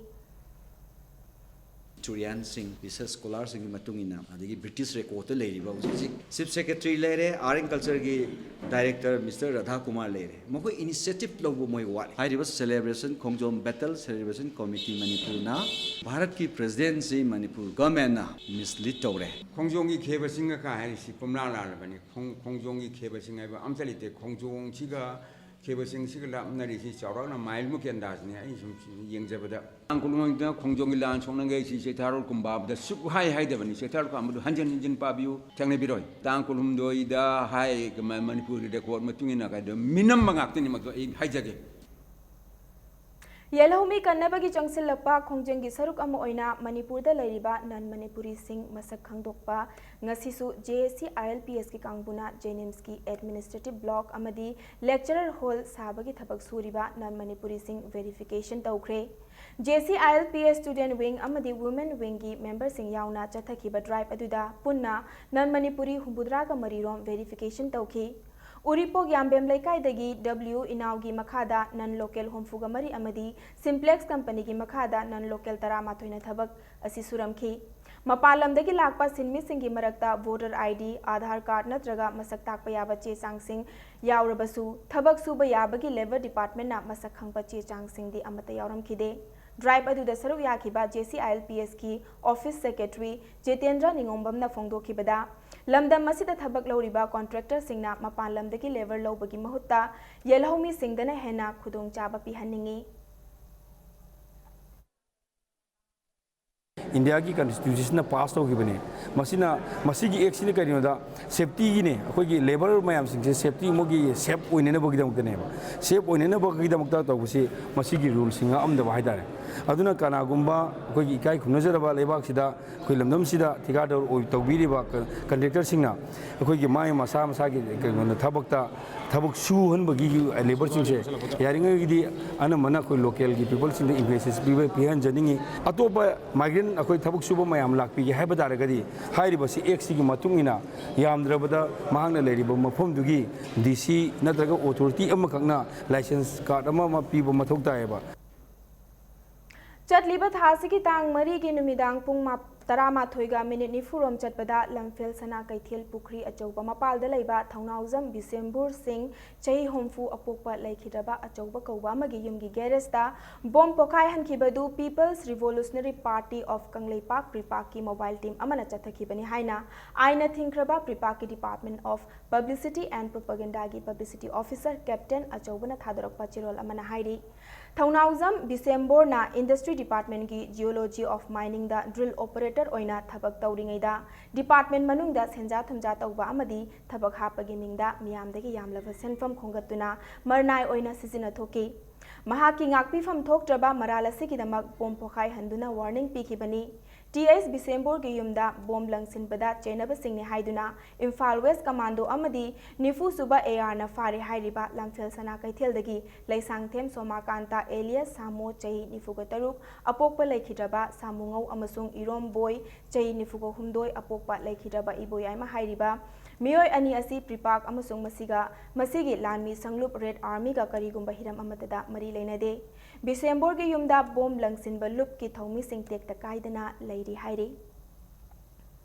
Historianꯁꯤꯡ, research scholarꯁꯤꯡꯒꯤ ꯃꯇꯨꯡ ꯏꯟꯅ, ꯑꯗꯒꯤ British recordꯇ ꯂꯩꯔꯤꯕ ꯍꯧꯖꯤꯛ ꯍꯧꯖꯤꯛ Chief Secretary ꯂꯩꯔꯦ, Art and Cultureꯒꯤ Director Mister Radha Kumar ꯂꯩꯔꯦ, ꯃꯈꯣꯏ initiative ꯂꯧꯕ ꯃꯣꯏ ꯋꯥꯠꯂꯤ꯫ ꯍꯥꯏꯔꯤꯕ celebration, ꯈꯣꯡꯖꯣꯝ Battle Celebration Committee ꯃꯅꯤꯄꯨꯔꯅ ꯚꯥꯔꯠꯀꯤ Presidentꯁꯤ ꯃꯅꯤꯄꯨꯔ Governmentꯅ mislead ꯇꯧꯔꯦ꯫ ꯈꯣꯡꯖꯣꯝꯒꯤ ꯈꯦꯕ ꯆꯤꯡꯒ ꯀꯥ ꯍꯥꯏꯔꯤꯁꯤ ꯄꯨꯝꯂꯥ ꯂꯥꯜꯂꯕꯅꯤ꯫ ꯈꯣꯡ-, ꯈꯣꯡꯖꯣꯝꯒꯤ ꯈꯦꯕ ꯆꯤꯡ ꯍꯥꯏꯕ ꯑꯝꯇ ꯂꯩꯇꯦ꯫ ꯈꯣꯡꯖꯣꯝꯁꯤꯒ ꯈꯦꯕ ꯆꯤꯡꯁꯤꯒ ꯂꯥꯞꯅꯔꯤꯁꯤ ꯆꯥꯎꯔꯥꯛꯅ ꯃꯥꯏꯜꯃꯨꯛꯀꯤ ꯑꯟꯗꯥꯖꯅꯤ꯫ ꯑꯩ ꯁꯨꯝ ꯌꯦꯡꯖꯕꯗ ꯇꯥꯡ ꯀꯨꯟꯃꯉꯥꯗ ꯈꯣꯡꯖꯣꯝꯒꯤ ꯂꯥꯟ ꯁꯣꯛꯅꯈꯩꯁꯤ ꯆꯩꯊꯥꯔꯣꯜ ꯀꯨꯝꯕꯥꯕꯗ ꯁꯨꯛꯍꯥꯏ ꯍꯥꯏꯗꯕꯅꯤ꯫ ꯆꯩꯊꯥꯔꯣꯜ ꯀꯨꯝꯕꯥꯕꯗꯨ ꯍꯟꯖꯤꯟ ꯍꯟꯖꯤꯟ ꯄꯥꯕꯤꯌꯨ, ꯊꯦꯡꯅꯕꯤꯔꯣꯏ꯫ ꯇꯥꯡ ꯀꯨꯟꯍꯨꯝꯗꯣꯏꯗ ꯍꯥꯏ, ꯃ-, ꯃꯅꯤꯄꯨꯔꯒꯤ record ꯃꯇꯨꯡ ꯏꯟꯅ ꯀꯩꯗꯧ-, ꯃꯤꯅꯝꯕ ꯉꯥꯛꯇꯅꯤ ꯃꯗꯨ ꯑꯩ ꯍꯥꯏꯖꯒꯦ꯫ ꯌꯦꯜꯍꯧꯃꯤ ꯀꯟꯅꯕꯒꯤ ꯆꯪꯁꯤꯜꯂꯛꯄ ꯈꯣꯡꯖꯪꯒꯤ ꯁꯔꯨꯛ ꯑꯃ ꯑꯣꯏꯅ ꯃꯅꯤꯄꯨꯔꯗ ꯂꯩꯔꯤꯕ non Manipuriꯁꯤꯡ ꯃꯁꯛ ꯈꯪꯗꯣꯛꯄ ꯉꯁꯤꯁꯨ JAC ILPSꯀꯤ ꯀꯥꯡꯕꯨꯅ JNIMSꯀꯤ Administrative Block ꯑꯃꯗꯤ Lecturer Hall ꯁꯥꯕꯒꯤ ꯊꯕꯛ ꯁꯨꯔꯤꯕ non Manipuriꯁꯤꯡ verification ꯇꯧꯈ꯭ꯔꯦ꯫ JAC ILPS Student Wing ꯑꯃꯗꯤ Women Wingꯒꯤ memberꯁꯤꯡ ꯌꯥꯎꯅ ꯆꯠꯊꯈꯤꯕ drive ꯑꯗꯨꯗ ꯄꯨꯟꯅ non Manipuri ꯍꯨꯝꯐꯨꯇꯔꯥꯒ ꯃꯔꯤ ꯔꯣꯝ verification ꯇꯧꯈꯤ꯫ ꯎꯔꯤꯄꯣꯛ ꯌꯥꯝꯕꯦꯝ ꯂꯩꯀꯥꯏꯗꯒꯤ W ꯏꯅꯥꯎꯒꯤ ꯃꯈꯥꯗ non local ꯍꯨꯝꯐꯨꯒ ꯃꯔꯤ ꯑꯃꯗꯤ Simplex Companyꯒꯤ ꯃꯈꯥꯗ non local ꯇꯔꯥꯃꯥꯊꯣꯏꯅ ꯊꯕꯛ ꯑꯁꯤ ꯁꯨꯔꯝꯈꯤ꯫ ꯃꯄꯥꯟ ꯂꯝꯗꯒꯤ ꯂꯥꯛꯄ ꯁꯤꯟꯃꯤꯁꯤꯡꯒꯤ ꯃꯔꯛꯇ voter ID, Aadhaar card ꯅꯠꯇ꯭ꯔꯒ ꯃꯁꯛ ꯇꯥꯛꯄ ꯌꯥꯕ ꯆꯦ ꯆꯥꯡꯁꯤꯡ ꯌꯥꯎꯔꯕꯁꯨ, ꯊꯕꯛ ꯁꯨꯕ ꯌꯥꯕꯒꯤ Labour Department ꯅ ꯃꯁꯛ ꯈꯪꯕ ꯆꯦ ꯆꯥꯡꯁꯤꯡꯗꯤ ꯑꯃꯠꯇ ꯌꯥꯎꯔꯝꯈꯤꯗꯦ꯫ Drive ꯑꯗꯨꯗ ꯁꯔꯨꯛ ꯌꯥꯈꯤꯕ JCILPS ꯀꯤ Office Secretary ꯖꯤꯇꯦꯟꯗ꯭ꯔ ꯅꯤꯉꯣꯝꯕꯝꯅ ꯐꯣꯡꯗꯣꯛꯈꯤꯕꯗ, ꯂꯝꯗꯝ ꯑꯁꯤꯗ ꯊꯕꯛ ꯂꯧꯔꯤꯕ contractor ꯁꯤꯡꯅ ꯃꯄꯥꯟ ꯂꯝꯗꯒꯤ labour ꯂꯧꯕꯒꯤ ꯃꯍꯨꯠꯇ ꯌꯦꯜꯍꯧꯃꯤꯁꯤꯡꯗꯅ ꯍꯦꯟꯅ ꯈꯨꯗꯣꯡꯆꯥꯕ ꯄꯤꯍꯟꯅꯤꯡꯏ꯫ ꯏꯟꯗꯤꯌꯥꯒꯤ Constitution ꯅ pass ꯇꯧꯈꯤꯕꯅꯦ꯫ ꯃꯁꯤꯅ, ꯃꯁꯤꯒꯤ Act ꯁꯤꯅ ꯀꯔꯤꯅꯣꯗ, safety ꯒꯤꯅꯦ꯫ ꯑꯩꯈꯣꯏꯒꯤ labour ꯃꯌꯥꯝꯁꯤꯡꯁꯦ safety, ꯃꯣꯏꯒꯤ safe ꯑꯣꯏꯅꯅꯕꯒꯤꯗꯃꯛꯇꯅꯦꯕ꯫ Safe ꯑꯣꯏꯅꯅꯕꯒꯤꯗꯃꯛꯇ ꯇꯧꯕꯁꯤ ꯃꯁꯤꯒꯤ rule ꯁꯤ ꯉꯥꯛꯑꯝꯗꯕ ꯍꯥꯏꯇꯥꯔꯦ꯫ ꯑꯗꯨꯅ ꯀꯅꯥꯒꯨꯝꯕ ꯑꯩꯈꯣꯏꯒꯤ ꯏꯀꯥꯏ ꯈꯨꯝꯅꯖꯔꯕ ꯂꯩꯕꯥꯛꯁꯤꯗ, ꯑꯩꯈꯣꯏ ꯂꯝꯗꯝꯁꯤꯗ ꯊꯤꯀꯥꯗꯔ ꯑꯣꯏ-, ꯇꯧꯕꯤꯔꯤꯕ ꯀ-, contractor ꯁꯤꯡꯅ ꯑꯩꯈꯣꯏꯒꯤ ꯃꯥꯏ ꯃꯁꯥ ꯃꯁꯥꯒꯤ ꯀꯩꯅꯣꯗ ꯊꯕꯛꯇ, ꯊꯕꯛ ꯁꯨꯍꯟꯕꯒꯤ labour ꯁꯤꯡꯁꯦ ꯌꯥꯔꯤꯉꯩꯒꯤꯗꯤ ꯑꯅꯝꯕꯅ ꯑꯩꯈꯣꯏ local ꯒꯤ people ꯁꯤꯡꯗ emphasis ꯄꯤꯕ, ꯄꯤꯍꯟꯖꯅꯤꯡꯉꯤ꯫ ꯑꯇꯣꯞꯄ migrant ꯑꯩꯈꯣꯏ ꯊꯕꯛ ꯁꯨꯕ ꯃꯌꯥꯝ ꯂꯥꯛꯄꯤꯒꯦ ꯍꯥꯏꯕ ꯇꯥꯔꯒꯗꯤ, ꯍꯥꯏꯔꯤꯕꯁꯤ Act ꯁꯤꯒꯤ ꯃꯇꯨꯡ ꯏꯟꯅ ꯌꯥꯝꯗ꯭ꯔꯕꯗ ꯃꯍꯥꯛꯅ ꯂꯩꯔꯤꯕ ꯃꯐꯝꯗꯨꯒꯤ DC ꯅꯠꯇ꯭ꯔꯒ authority ꯑꯃꯈꯛꯅ license card ꯑꯃ ꯑꯃ ꯄꯤꯕ ꯃꯊꯧ ꯇꯥꯏꯌꯦꯕ꯫ ꯆꯠꯂꯤꯕ ꯊꯥ ꯑꯁꯤꯒꯤ ꯇꯥꯡ ꯃꯔꯤꯒꯤ ꯅꯨꯃꯤꯗꯥꯡ ꯄꯨꯡ ꯃꯥ-, ꯇꯔꯥꯃꯥꯊꯣꯏꯒ minute ꯅꯤꯐꯨ ꯔꯣꯝ ꯆꯠꯄꯗ ꯂꯝꯐꯦꯜ ꯁꯅꯥ ꯀꯩꯊꯦꯜ ꯄꯨꯈ꯭ꯔꯤ ꯑꯆꯧꯕ ꯃꯄꯥꯜꯗ ꯂꯩꯕ ꯊꯧꯅꯥꯎꯖꯝ ꯕꯤꯁꯦꯝꯕꯨꯔ ꯁꯤꯡ, ꯆꯍꯤ ꯍꯨꯝꯐꯨ, ꯑꯄꯣꯛꯄ ꯂꯩꯈꯤꯗ꯭ꯔꯕ ꯑꯆꯧꯕ ꯀꯧꯕ ꯑꯃꯒꯤ ꯌꯨꯝꯒꯤ garage ꯇ bomb ꯄꯣꯈꯥꯏꯍꯟꯈꯤꯕꯗꯨ People's Revolutionary Party of Kangleipak, ꯄ꯭ꯔꯤꯄꯥꯛꯀꯤ mobile team ꯑꯃꯅ ꯆꯠꯊꯈꯤꯕꯅꯤ ꯍꯥꯏꯅ ꯑꯥꯏꯟꯅ ꯊꯤꯡꯈ꯭ꯔꯕ ꯄ꯭ꯔꯤꯄꯥꯛꯀꯤ Department of Publicity and Propaganda ꯒꯤ publicity officer Captain ꯑꯆꯧꯕꯅ ꯊꯥꯗꯣꯔꯛꯄ ꯆꯦꯔꯣꯜ ꯑꯃꯅ ꯍꯥꯏꯔꯤ꯫ ꯊꯧꯅꯥꯎꯖꯝ ꯕꯤꯁꯦꯝꯕꯣꯔꯅ Industry Department ꯀꯤ Geology of Mining the drill operator ꯑꯣꯏꯅ ꯊꯕꯛ ꯇꯧꯔꯤꯉꯩꯗ, department ꯃꯅꯨꯡꯗ ꯁꯦꯟꯖꯥ ꯊꯨꯝꯖꯥ ꯇꯧꯕ ꯑꯃꯗꯤ ꯊꯕꯛ ꯍꯥꯞꯄꯒꯤ ꯃꯤꯡꯗ ꯃꯤꯌꯥꯝꯗꯒꯤ ꯌꯥꯝꯂꯕ ꯁꯦꯟꯐꯝ ꯈꯣꯝꯒꯠꯇꯨꯅ ꯃꯔꯅꯥꯏ ꯑꯣꯏꯅ ꯁꯤꯖꯤꯟꯅꯊꯣꯛꯈꯤ꯫ ꯃꯍꯥꯛꯀꯤ ꯉꯥꯛꯄꯤꯐꯝ ꯊꯣꯛꯇ꯭ꯔꯕ ꯃꯔꯥꯜ ꯑꯁꯤꯒꯤꯗꯃꯛ bomb ꯄꯣꯈꯥꯏꯍꯟꯗꯨꯅ warning ꯄꯤꯈꯤꯕꯅꯤ꯫ ꯇꯤ ꯑꯩꯆ ꯕꯤꯁꯦꯝꯕꯣꯔꯒꯤ ꯌꯨꯝꯗ bomb ꯂꯪꯁꯤꯟꯕꯗ ꯆꯦꯟꯅꯕꯁꯤꯡꯅꯤ ꯍꯥꯏꯗꯨꯅ ꯏꯝꯐꯥꯜ West Commando ꯑꯃꯗꯤ ꯅꯤꯐꯨ ꯁꯨꯕ AR ꯅ ꯐꯥꯔꯦ ꯍꯥꯏꯔꯤꯕ ꯂꯝꯐꯦꯜ ꯁꯅꯥ ꯀꯩꯊꯦꯜꯗꯒꯤ ꯂꯩꯁꯥꯡꯊꯦꯝ ꯁꯣꯃꯥꯀꯥꯟꯇ alias ꯁꯥꯃꯣ, ꯆꯍꯤ ꯅꯤꯐꯨꯒ ꯇꯔꯨꯛ, ꯑꯄꯣꯛꯄ ꯂꯩꯈꯤꯗ꯭ꯔꯕ ꯁꯥꯃꯨꯉꯧ, ꯑꯃꯁꯨꯡ ꯏꯔꯣꯝꯕꯣꯏ, ꯆꯍꯤ ꯅꯤꯐꯨꯒ ꯍꯨꯝꯗꯣꯏ, ꯑꯄꯣꯛꯄ ꯂꯩꯈꯤꯗ꯭ꯔꯕ ꯏꯕꯣꯌꯥꯏꯃ ꯍꯥꯏꯔꯤꯕ ꯃꯤꯑꯣꯏ ꯑꯅꯤ ꯑꯁꯤ ꯄ꯭ꯔꯤꯄꯥꯛ ꯑꯃꯁꯨꯡ ꯃꯁꯤꯒ, ꯃꯁꯤꯒꯤ ꯂꯥꯟꯃꯤ ꯁꯪꯂꯨꯞ Red Army ꯒ ꯀꯔꯤꯒꯨꯝꯕ ꯍꯤꯔꯝ ꯑꯃꯠꯇꯗ ꯃꯔꯤ ꯂꯩꯅꯗꯦ꯫ ꯕꯤꯁꯦꯝꯕꯣꯔꯒꯤ ꯌꯨꯝꯗ bomb ꯂꯪꯁꯤꯟꯕ ꯂꯨꯞꯀꯤ ꯊꯧꯃꯤꯁꯤꯡ ꯇꯦꯛꯇ ꯀꯥꯏꯗꯅ ꯂꯩꯔꯤ ꯍꯥꯏꯔꯤ꯫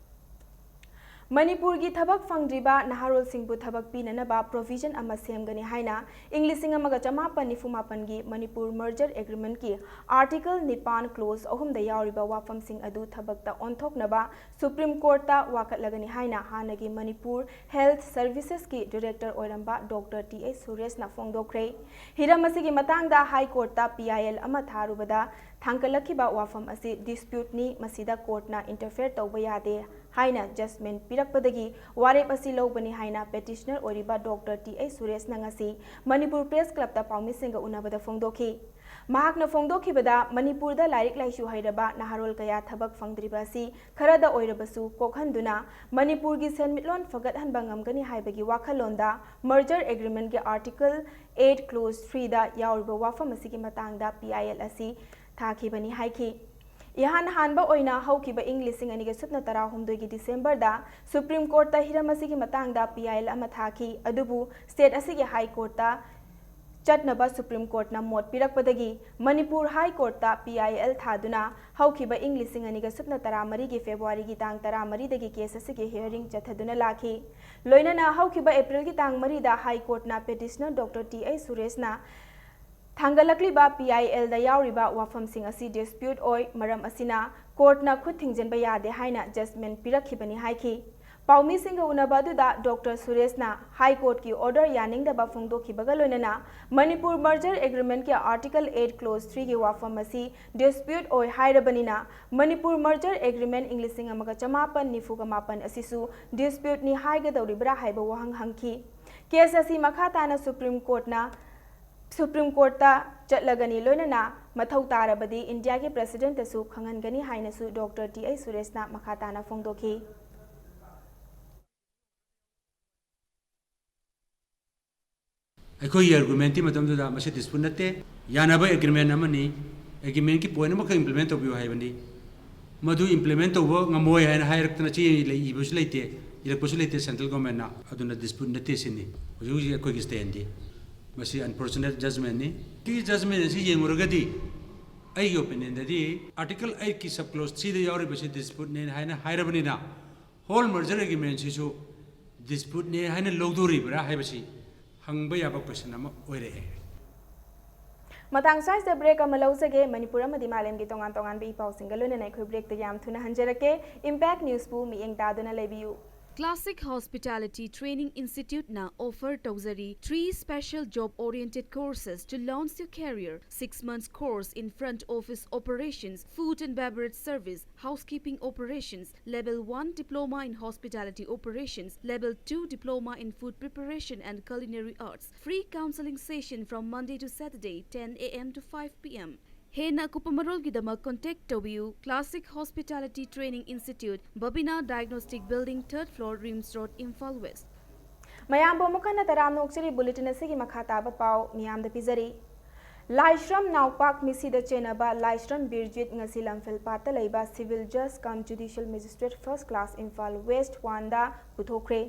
ꯃꯅꯤꯄꯨꯔꯒꯤ ꯊꯕꯛ ꯐꯪꯗ꯭ꯔꯤꯕ ꯅꯍꯥꯔꯣꯜꯁꯤꯡꯕꯨ ꯊꯕꯛ ꯄꯤꯅꯅꯕ provision ꯑꯃ ꯁꯦꯝꯒꯅꯤ ꯍꯥꯏꯅ ꯏꯪ ꯂꯤꯁꯤꯡ ꯑꯃꯒ ꯆꯃꯥꯄꯟ ꯅꯤꯐꯨ ꯃꯥꯄꯟꯒꯤ ꯃꯅꯤꯄꯨꯔ merger agreementꯀꯤ article ꯅꯤꯄꯥꯟ clause ꯑꯍꯨꯝꯗ ꯌꯥꯎꯔꯤꯕ ꯋꯥꯐꯝꯁꯤꯡ ꯑꯗꯨ ꯊꯕꯛꯇ ꯑꯣꯟꯊꯣꯛꯅꯕ Supreme Courtꯇ ꯋꯥꯀꯠꯂꯒꯅꯤ ꯍꯥꯏꯅ ꯍꯥꯟꯅꯒꯤ ꯃꯅꯤꯄꯨꯔ Health Servicesꯀꯤ director ꯑꯣꯏꯔꯝꯕ Doctor T H ꯁꯨꯔꯦꯁꯅ ꯐꯣꯡꯗꯣꯛꯈ꯭ꯔꯦ꯫ ꯍꯤꯔꯝ ꯑꯁꯤꯒꯤ ꯃꯇꯥꯡꯗ High Courtꯇ P I L ꯑꯃ ꯊꯥꯔꯨꯕꯗ ꯊꯥꯡꯒꯠꯂꯛꯈꯤꯕ ꯋꯥꯐꯝ ꯑꯁꯤ disputeꯅꯤ, ꯃꯁꯤꯗ courtꯅ interfere ꯇꯧꯕ ꯌꯥꯗꯦ ꯍꯥꯏꯅ judgement ꯄꯤꯔꯛꯄꯗꯒꯤ ꯋꯥꯔꯦꯞ ꯑꯁꯤ ꯂꯧꯕꯅꯤ ꯍꯥꯏꯅ petitioner ꯑꯣꯏꯔꯤꯕ Doctor T H ꯁꯨꯔꯦꯁꯅ ꯉꯁꯤ ꯃꯅꯤꯄꯨꯔ Press Clubꯇ ꯄꯥꯎꯃꯤꯁꯤꯡꯒ ꯎꯅꯕꯗ ꯐꯣꯡꯗꯣꯛꯈꯤ꯫ ꯃꯍꯥꯛꯅ ꯐꯣꯡꯗꯣꯛꯈꯤꯕꯗ, ꯃꯅꯤꯄꯨꯔꯗ ꯂꯥꯏꯔꯤꯛ ꯂꯥꯏꯁꯨ ꯍꯩꯔꯕ ꯅꯍꯥꯔꯣꯜ ꯀꯌꯥ ꯊꯕꯛ ꯐꯪꯗ꯭ꯔꯤꯕ ꯑꯁꯤ ꯈꯔꯗ ꯑꯣꯏꯔꯕꯁꯨ ꯀꯣꯛꯍꯟꯗꯨꯅ ꯃꯅꯤꯄꯨꯔꯒꯤ ꯁꯦꯟꯃꯤꯠꯂꯣꯟ ꯐꯒꯠꯍꯟꯕ ꯉꯝꯒꯅꯤ ꯍꯥꯏꯕꯒꯤ ꯋꯥꯈꯜꯂꯣꯟꯗ merger agreementꯀꯤ article eight clause threeꯗ ꯌꯥꯎꯔꯤꯕ ꯋꯥꯐꯝ ꯑꯁꯤꯒꯤ ꯃꯇꯥꯡꯗ P I L ꯑꯁꯤ ꯊꯥꯈꯤꯕꯅꯤ ꯍꯥꯏꯈꯤ꯫ ꯏꯍꯥꯟ ꯍꯥꯟꯕ ꯑꯣꯏꯅ ꯍꯧꯈꯤꯕ ꯏꯪ ꯂꯤꯁꯤꯡ ꯑꯅꯤꯒ ꯁꯨꯞꯅ ꯇꯔꯥꯍꯨꯝꯗꯣꯏꯒꯤ Decemberꯗ Supreme Courtꯇ ꯍꯤꯔꯝ ꯑꯁꯤꯒꯤ ꯃꯇꯥꯡꯗ P I L ꯑꯃ ꯊꯥꯈꯤ, ꯑꯗꯨꯕꯨ state ꯑꯁꯤꯒꯤ High Courtꯇ ꯆꯠꯅꯕ Supreme Courtꯅ ꯃꯣꯠ ꯄꯤꯔꯛꯄꯗꯒꯤ Manipur High Courtꯇ P I L ꯊꯥꯗꯨꯅ ꯍꯧꯈꯤꯕ ꯏꯪ ꯂꯤꯁꯤꯡ ꯑꯅꯤꯒ ꯁꯨꯞꯅ ꯇꯔꯥꯃꯔꯤꯒꯤ Februaryꯒꯤ ꯇꯥꯡ ꯇꯔꯥꯃꯔꯤꯗꯒꯤ case ꯑꯁꯤꯒꯤ hearing ꯆꯠꯊꯗꯨꯅ ꯂꯥꯛꯈꯤ꯫ ꯂꯣꯏꯅꯅ ꯍꯧꯈꯤꯕ Aprilꯒꯤ ꯇꯥꯡ ꯃꯔꯤꯗ High Courtꯅ petitioner Doctor T H ꯁꯨꯔꯦꯁꯅ ꯊꯥꯡꯒꯠꯂꯛꯂꯤꯕ P I Lꯗ ꯌꯥꯎꯔꯤꯕ ꯋꯥꯐꯝꯁꯤꯡ ꯑꯁꯤ dispute ꯑꯣꯏ, ꯃꯔꯝ ꯑꯁꯤꯅ courtꯅ ꯈꯨꯠ ꯊꯤꯡꯖꯤꯟꯕ ꯌꯥꯗꯦ ꯍꯥꯏꯅ judgement ꯄꯤꯔꯛꯈꯤꯕꯅꯤ ꯍꯥꯏꯈꯤ꯫ ꯄꯥꯎꯃꯤꯁꯤꯡꯒ ꯎꯅꯕ ꯑꯗꯨꯗ Doctor ꯁꯨꯔꯦꯁꯅ High Courtꯀꯤ order ꯌꯥꯅꯤꯡꯗꯕ ꯐꯣꯡꯗꯣꯛꯈꯤꯕꯒ ꯂꯣꯏꯅꯅ Manipur merger agreementꯀꯤ article eight clause threeꯒꯤ ꯋꯥꯐꯝ ꯑꯁꯤ dispute ꯑꯣꯏ ꯍꯥꯏꯔꯕꯅꯤꯅ ꯃꯅꯤꯄꯨꯔ merger agreement ꯏꯪ ꯂꯤꯁꯤꯡ ꯑꯃꯒ ꯆꯃꯥꯄꯟ ꯅꯤꯐꯨꯒ ꯃꯥꯄꯟ ꯑꯁꯤꯁꯨ disputeꯅꯤ ꯍꯥꯏꯒꯗꯧꯔꯤꯕ꯭ꯔꯥ ꯍꯥꯏꯕ ꯋꯥꯍꯪ ꯍꯪꯈꯤ꯫ Case ꯑꯁꯤ ꯃꯈꯥ ꯇꯥꯅ Supreme Courtꯅ Supreme Courtꯇ ꯆꯠꯂꯒꯅꯤ, ꯂꯣꯏꯅꯅ ꯃꯊꯧ ꯇꯥꯔꯕꯗꯤ ꯏꯟꯗꯤꯌꯥꯒꯤ Presidentꯇꯁꯨ ꯈꯪꯍꯟꯒꯅꯤ ꯍꯥꯏꯅꯁꯨ Doctor T H ꯁꯨꯔꯦꯁꯅ ꯃꯈꯥ ꯇꯥꯅ ꯐꯣꯡꯗꯣꯛꯈꯤ꯫ ꯑꯩꯈꯣꯏꯒꯤ argumentꯀꯤ ꯃꯇꯝꯗꯨꯗ ꯃꯁꯤ dispute ꯅꯠꯇꯦ, ꯌꯥꯅꯕ agreement ꯑꯃꯅꯤ, agreementꯀꯤ point ꯑꯃꯈꯛ implement ꯇꯧꯕꯤꯌꯨ ꯍꯥꯏꯕꯅꯤ꯫ ꯃꯗꯨ implement ꯇꯧꯕ ꯉꯝꯃꯣꯏ ꯍꯥꯏꯅ ꯍꯥꯏꯔꯛꯇꯅ ꯆꯦ ꯂꯩ-, ꯏꯕꯁꯨ ꯂꯩꯇꯦ, ꯏꯔꯛꯄꯁꯨ ꯂꯩꯇꯦ central governmentꯅ꯫ ꯑꯗꯨꯅ dispute ꯅꯠꯇꯦ ꯁꯤꯅꯤ ꯍꯧꯖꯤꯛ ꯍꯧꯖꯤꯛ ꯑꯩꯈꯣꯏꯒꯤ standꯗꯤ꯫ ꯃꯁꯤ unfortunate judgementꯅꯤ꯫ ꯁꯤꯒꯤ judgement ꯑꯁꯤ ꯌꯦꯡꯂꯨꯔꯒꯗꯤ ꯑꯩꯒꯤ opinionꯗꯗꯤ article eightꯀꯤ sub clause threeꯗ ꯌꯥꯎꯔꯤꯕꯁꯤ disputeꯅꯦ ꯍꯥꯏꯅ ꯍꯥꯏꯔꯕꯅꯤꯅ All merger agreement ꯁꯤꯁꯨ dispute ꯅꯦ ꯍꯥꯏꯅ ꯂꯧꯗꯣꯔꯤꯕ꯭ꯔꯥ ꯍꯥꯏꯕꯁꯤ ꯍꯪꯕ ꯌꯥꯕ question ꯑꯃ ꯑꯣꯏꯔꯛꯑꯦ꯫ ꯃꯇꯥꯡ ꯁ꯭ꯋꯥꯏꯁꯤꯗ break ꯑꯃ ꯂꯧꯖꯒꯦ꯫ ꯃꯅꯤꯄꯨꯔ ꯑꯃꯗꯤ ꯃꯥꯂꯦꯝꯒꯤ ꯇꯣꯉꯥꯟ ꯇꯣꯉꯥꯟꯕ ꯏ ꯄꯥꯎꯁꯤꯡꯒ ꯂꯣꯏꯅꯅ ꯑꯩꯈꯣꯏ break ꯇ ꯌꯥꯝ ꯊꯨꯅ ꯍꯟꯖꯔꯛꯀꯦ꯫ Impact News ꯄꯨ ꯃꯤꯠꯌꯦꯡ ꯇꯥꯗꯨꯅ ꯂꯩꯕꯤꯌꯨ꯫ Classic Hospitality Training Institute ꯅ offer ꯇꯧꯖꯔꯤ three special job oriented courses to launch your career. Six months course in front office operations, food and beverage service, housekeeping operations, level one diploma in hospitality operations, level two diploma in food preparation and culinary arts. Free counseling session from Monday to Saturday, ten A M to five P M. ꯍꯦꯟꯅ ꯑꯀꯨꯞꯄ ꯃꯔꯣꯜꯒꯤꯗꯃꯛ contact ꯇꯧꯕꯤꯌꯨ꯫ Classic Hospitality Training Institute, Babina Diagnostic Building, third floor, RIMS Road, Imphal West. ꯃꯌꯥꯝꯕꯨ ꯑꯃꯨꯛ ꯍꯟꯅ ꯇꯔꯥꯝꯅ ꯑꯣꯛꯆꯔꯤ꯫ Bulletin ꯑꯁꯤꯒꯤ ꯃꯈꯥ ꯇꯥꯕ ꯄꯥꯎ ꯃꯤꯌꯥꯝꯗ ꯄꯤꯖꯔꯤ꯫ ꯂꯥꯏꯁ꯭ꯔꯝ ꯅꯥꯎꯄꯥꯛ ꯃꯤꯁꯤꯗ ꯆꯦꯟꯅꯕ ꯂꯥꯏꯁ꯭ꯔꯝ ꯕꯤꯔꯖꯤꯠ ꯉꯁꯤ ꯂꯝꯐꯦꯜꯄꯥꯠꯇ ꯂꯩꯕ Civil Judge cum Judicial Magistrate First Class Imphal West one the ꯄꯨꯊꯣꯛꯈ꯭ꯔꯦ꯫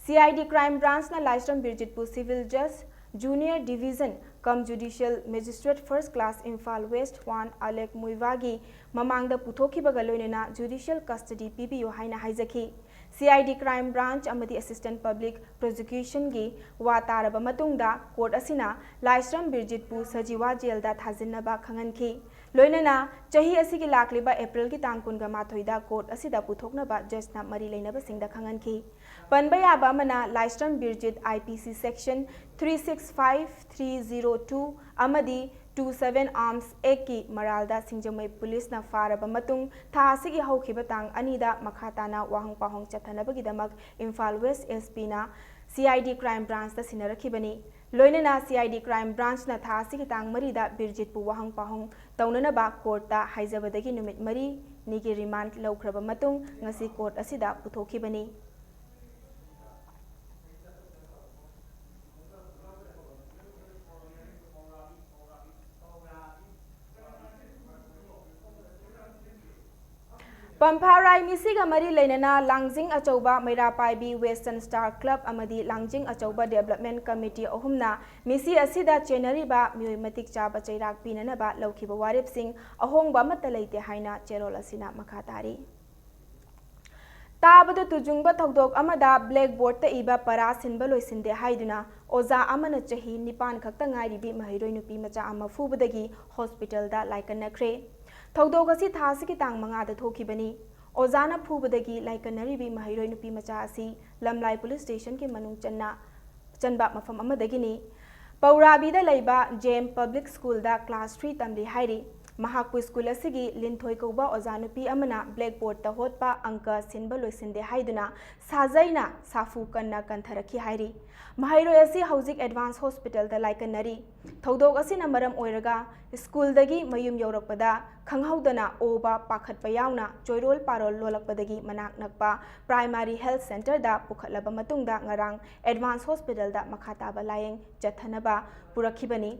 C I D Crime Branch ꯅ ꯂꯥꯏꯁ꯭ꯔꯝ ꯕꯤꯔꯖꯤꯠꯄꯨ Civil Judge Junior Division cum Judicial Magistrate First Class Imphal West one ꯑꯂꯦꯛ ꯃꯨꯏꯚꯥꯒꯤ ꯃꯃꯥꯡꯗ ꯄꯨꯊꯣꯛꯈꯤꯕꯒ ꯂꯣꯏꯅꯅ judicial custody ꯄꯤꯕꯤꯌꯨ ꯍꯥꯏꯅ ꯍꯥꯏꯖꯈꯤ꯫ C I D Crime Branch ꯑꯃꯗꯤ Assistant Public Prosecution ꯒꯤ ꯋꯥ ꯇꯥꯔꯕ ꯃꯇꯨꯡꯗ court ꯑꯁꯤꯅ ꯂꯥꯏꯁ꯭ꯔꯝ ꯕꯤꯔꯖꯤꯠꯄꯨ ꯁꯖꯤꯋꯥ jail ꯗ ꯊꯥꯖꯤꯟꯅꯕ ꯈꯪꯍꯟꯈꯤ꯫ ꯂꯣꯏꯅꯅ ꯆꯍꯤ ꯑꯁꯤꯒꯤ ꯂꯥꯛꯂꯤꯕ April ꯒꯤ ꯇꯥꯡ ꯀꯨꯟꯒ ꯃꯥꯊꯣꯏꯗ court ꯑꯁꯤꯗ ꯄꯨꯊꯣꯛꯅꯕ judge ꯅ ꯃꯔꯤ ꯂꯩꯅꯕꯁꯤꯡꯗ ꯈꯪꯍꯟꯈꯤ꯫ ꯄꯟꯕ ꯌꯥꯕ ꯑꯃꯅ, ꯂꯥꯏꯁ꯭ꯔꯝ ꯕꯤꯔꯖꯤꯠ I P C section three six five, three zero two ꯑꯃꯗꯤ two seven Arms Act ꯀꯤ ꯃꯔꯥꯜꯗ ꯁꯤꯡꯖꯃꯩ ꯄꯨꯂꯤꯁꯅ ꯐꯥꯔꯕ ꯃꯇꯨꯡ, ꯊꯥ ꯑꯁꯤꯒꯤ ꯍꯧꯈꯤꯕ ꯇꯥꯡ ꯑꯅꯤꯗ ꯃꯈꯥ ꯇꯥꯅ ꯋꯥꯍꯪ ꯄꯥꯎꯍꯪ ꯆꯠꯊꯅꯕꯒꯤꯗꯃꯛ ꯏꯝꯐꯥꯜ West S P ꯅ C I D Crime Branch ꯇ ꯁꯤꯟꯅꯔꯛꯈꯤꯕꯅꯤ꯫ ꯂꯣꯏꯅꯅ C I D Crime Branch ꯅ ꯊꯥ ꯑꯁꯤꯒꯤ ꯇꯥꯡ ꯃꯔꯤꯗ ꯕꯤꯔꯖꯤꯠꯄꯨ ꯋꯥꯍꯪ ꯄꯥꯎꯍꯪ ꯇꯧꯅꯅꯕ court ꯇ ꯍꯥꯏꯖꯕꯗꯒꯤ ꯅꯨꯃꯤꯠ ꯃꯔꯤꯅꯤꯒꯤ remand ꯂꯧꯈ꯭ꯔꯕ ꯃꯇꯨꯡ, ꯉꯁꯤ court ꯑꯁꯤꯗ ꯄꯨꯊꯣꯛꯈꯤꯕꯅꯤ꯫ ꯄꯝꯐꯥꯔꯥꯏ ꯃꯤꯁꯤꯒ ꯃꯔꯤ ꯂꯩꯅꯅ ꯂꯥꯡꯖꯤꯡ ꯑꯆꯧꯕ, ꯃꯩꯔꯥ ꯄꯥꯏꯕꯤ, Western Star Club ꯑꯃꯗꯤ ꯂꯥꯡꯖꯤꯡ ꯑꯆꯧꯕ Development Committee ꯑꯍꯨꯝꯅ ꯃꯤꯁꯤ ꯑꯁꯤꯗ ꯆꯦꯟꯅꯔꯤꯕ ꯃꯤꯑꯣꯏ ꯃꯇꯤꯛ ꯆꯥꯕ ꯆꯩꯔꯥꯛ ꯄꯤꯅꯅꯕ ꯂꯧꯈꯤꯕ ꯋꯥꯔꯦꯞꯁꯤꯡ ꯑꯍꯣꯡꯕ ꯑꯃꯠꯇ ꯂꯩꯇꯦ ꯍꯥꯏꯅ ꯆꯦꯔꯣꯜ ꯑꯁꯤꯅ ꯃꯈꯥ ꯇꯥꯔꯤ꯫ ꯇꯥꯕꯗ ꯇꯨꯖꯨꯡꯕ ꯊꯧꯗꯣꯛ ꯑꯃꯗ ꯕ꯭ꯂꯦꯛꯕꯣꯔꯗꯇ ꯏꯕ ꯄꯔꯥ ꯁꯤꯟꯕ ꯂꯣꯏꯁꯤꯟꯗꯦ ꯍꯥꯏꯗꯨꯅ ꯑꯣꯖꯥ ꯑꯃꯅ ꯆꯍꯤ ꯅꯤꯄꯥꯟ ꯈꯛꯇ ꯉꯥꯏꯔꯤꯕꯤ ꯃꯍꯩꯔꯣꯏ ꯅꯨꯄꯤ ꯃꯆꯥ ꯑꯃ ꯐꯨꯕꯗꯒꯤ ꯍꯣꯁꯄꯤꯇꯥꯜꯗ ꯂꯥꯏꯀꯠꯅꯈ꯭ꯔꯦ꯫ ꯊꯧꯗꯣꯛ ꯑꯁꯤ ꯊꯥ ꯑꯁꯤꯒꯤ ꯇꯥꯡ ꯃꯉꯥꯗ ꯊꯣꯛꯈꯤꯕꯅꯤ꯫ ꯑꯣꯖꯥꯅ ꯐꯨꯕꯗꯒꯤ ꯂꯥꯏꯀꯠꯅꯔꯤꯕꯤ ꯃꯍꯩꯔꯣꯏ ꯅꯨꯄꯤ ꯃꯆꯥ ꯑꯁꯤ ꯂꯝꯂꯥꯏ ꯄꯨꯂꯤꯁ ꯁ꯭ꯇꯦꯁꯟꯒꯤ ꯃꯅꯨꯡ ꯆꯟꯅ ꯆꯟꯕ ꯃꯐꯝ ꯑꯃꯗꯒꯤꯅꯤ꯫ ꯄꯧꯔꯥꯕꯤꯗ ꯂꯩꯕ ꯖꯦꯝ ꯄꯕ꯭ꯂꯤꯛ ꯁ꯭ꯀꯨꯜꯗ ꯀ꯭ꯂꯥꯁ ꯊ꯭ꯔꯤ ꯇꯝꯂꯤ ꯍꯥꯏꯔꯤ꯫ ꯃꯍꯥꯛꯄꯨ ꯁ꯭ꯀꯨꯜ ꯑꯁꯤꯒꯤ ꯂꯤꯟꯊꯣꯏ ꯀꯧꯕ ꯑꯣꯖꯥ ꯅꯨꯄꯤ ꯑꯃꯅ ꯕ꯭ꯂꯦꯛꯕꯣꯔꯗꯇ ꯍꯣꯠꯄ ꯑꯪꯀ ꯁꯤꯟꯕ ꯂꯣꯏꯁꯤꯟꯗꯦ ꯍꯥꯏꯗꯨꯅ ꯁꯥꯖꯩꯅ ꯁꯥꯐꯨ ꯀꯟꯅ ꯀꯟꯊꯔꯛꯈꯤ ꯍꯥꯏꯔꯤ꯫ ꯃꯍꯩꯔꯣꯏ ꯑꯁꯤ ꯍꯧꯖꯤꯛ ꯑꯦꯗꯚꯥꯟꯁ ꯍꯣꯁꯄꯤꯇꯥꯜꯗ ꯂꯥꯏꯀꯠꯅꯔꯤ꯫ ꯊꯧꯗꯣꯛ ꯑꯁꯤꯅ ꯃꯔꯝ ꯑꯣꯏꯔꯒ ꯁ꯭ꯀꯨꯜꯗꯒꯤ ꯃꯌꯨꯝ ꯌꯧꯔꯛꯄꯗ ꯈꯪꯍꯧꯗꯅ ꯑꯣꯕ ꯄꯥꯈꯠꯄ ꯌꯥꯎꯅ ꯆꯣꯏꯔꯣꯜ ꯄꯥꯔꯣꯜ ꯂꯣꯜꯂꯛꯄꯗꯒꯤ ꯃꯅꯥꯛ ꯅꯛꯄ ꯄ꯭ꯔꯥꯏꯃꯥꯔꯤ ꯍꯦꯜꯊ ꯁꯦꯟꯇꯔꯗ ꯄꯨꯈꯠꯂꯕ ꯃꯇꯨꯡꯗ ꯉꯔꯥꯡ ꯑꯦꯗꯚꯥꯟꯁ ꯍꯣꯁꯄꯤꯇꯥꯜꯗ ꯃꯈꯥ ꯇꯥꯕ ꯂꯥꯌꯦꯡ ꯆꯠꯊꯅꯕ ꯄꯨꯔꯛꯈꯤꯕꯅꯤ꯫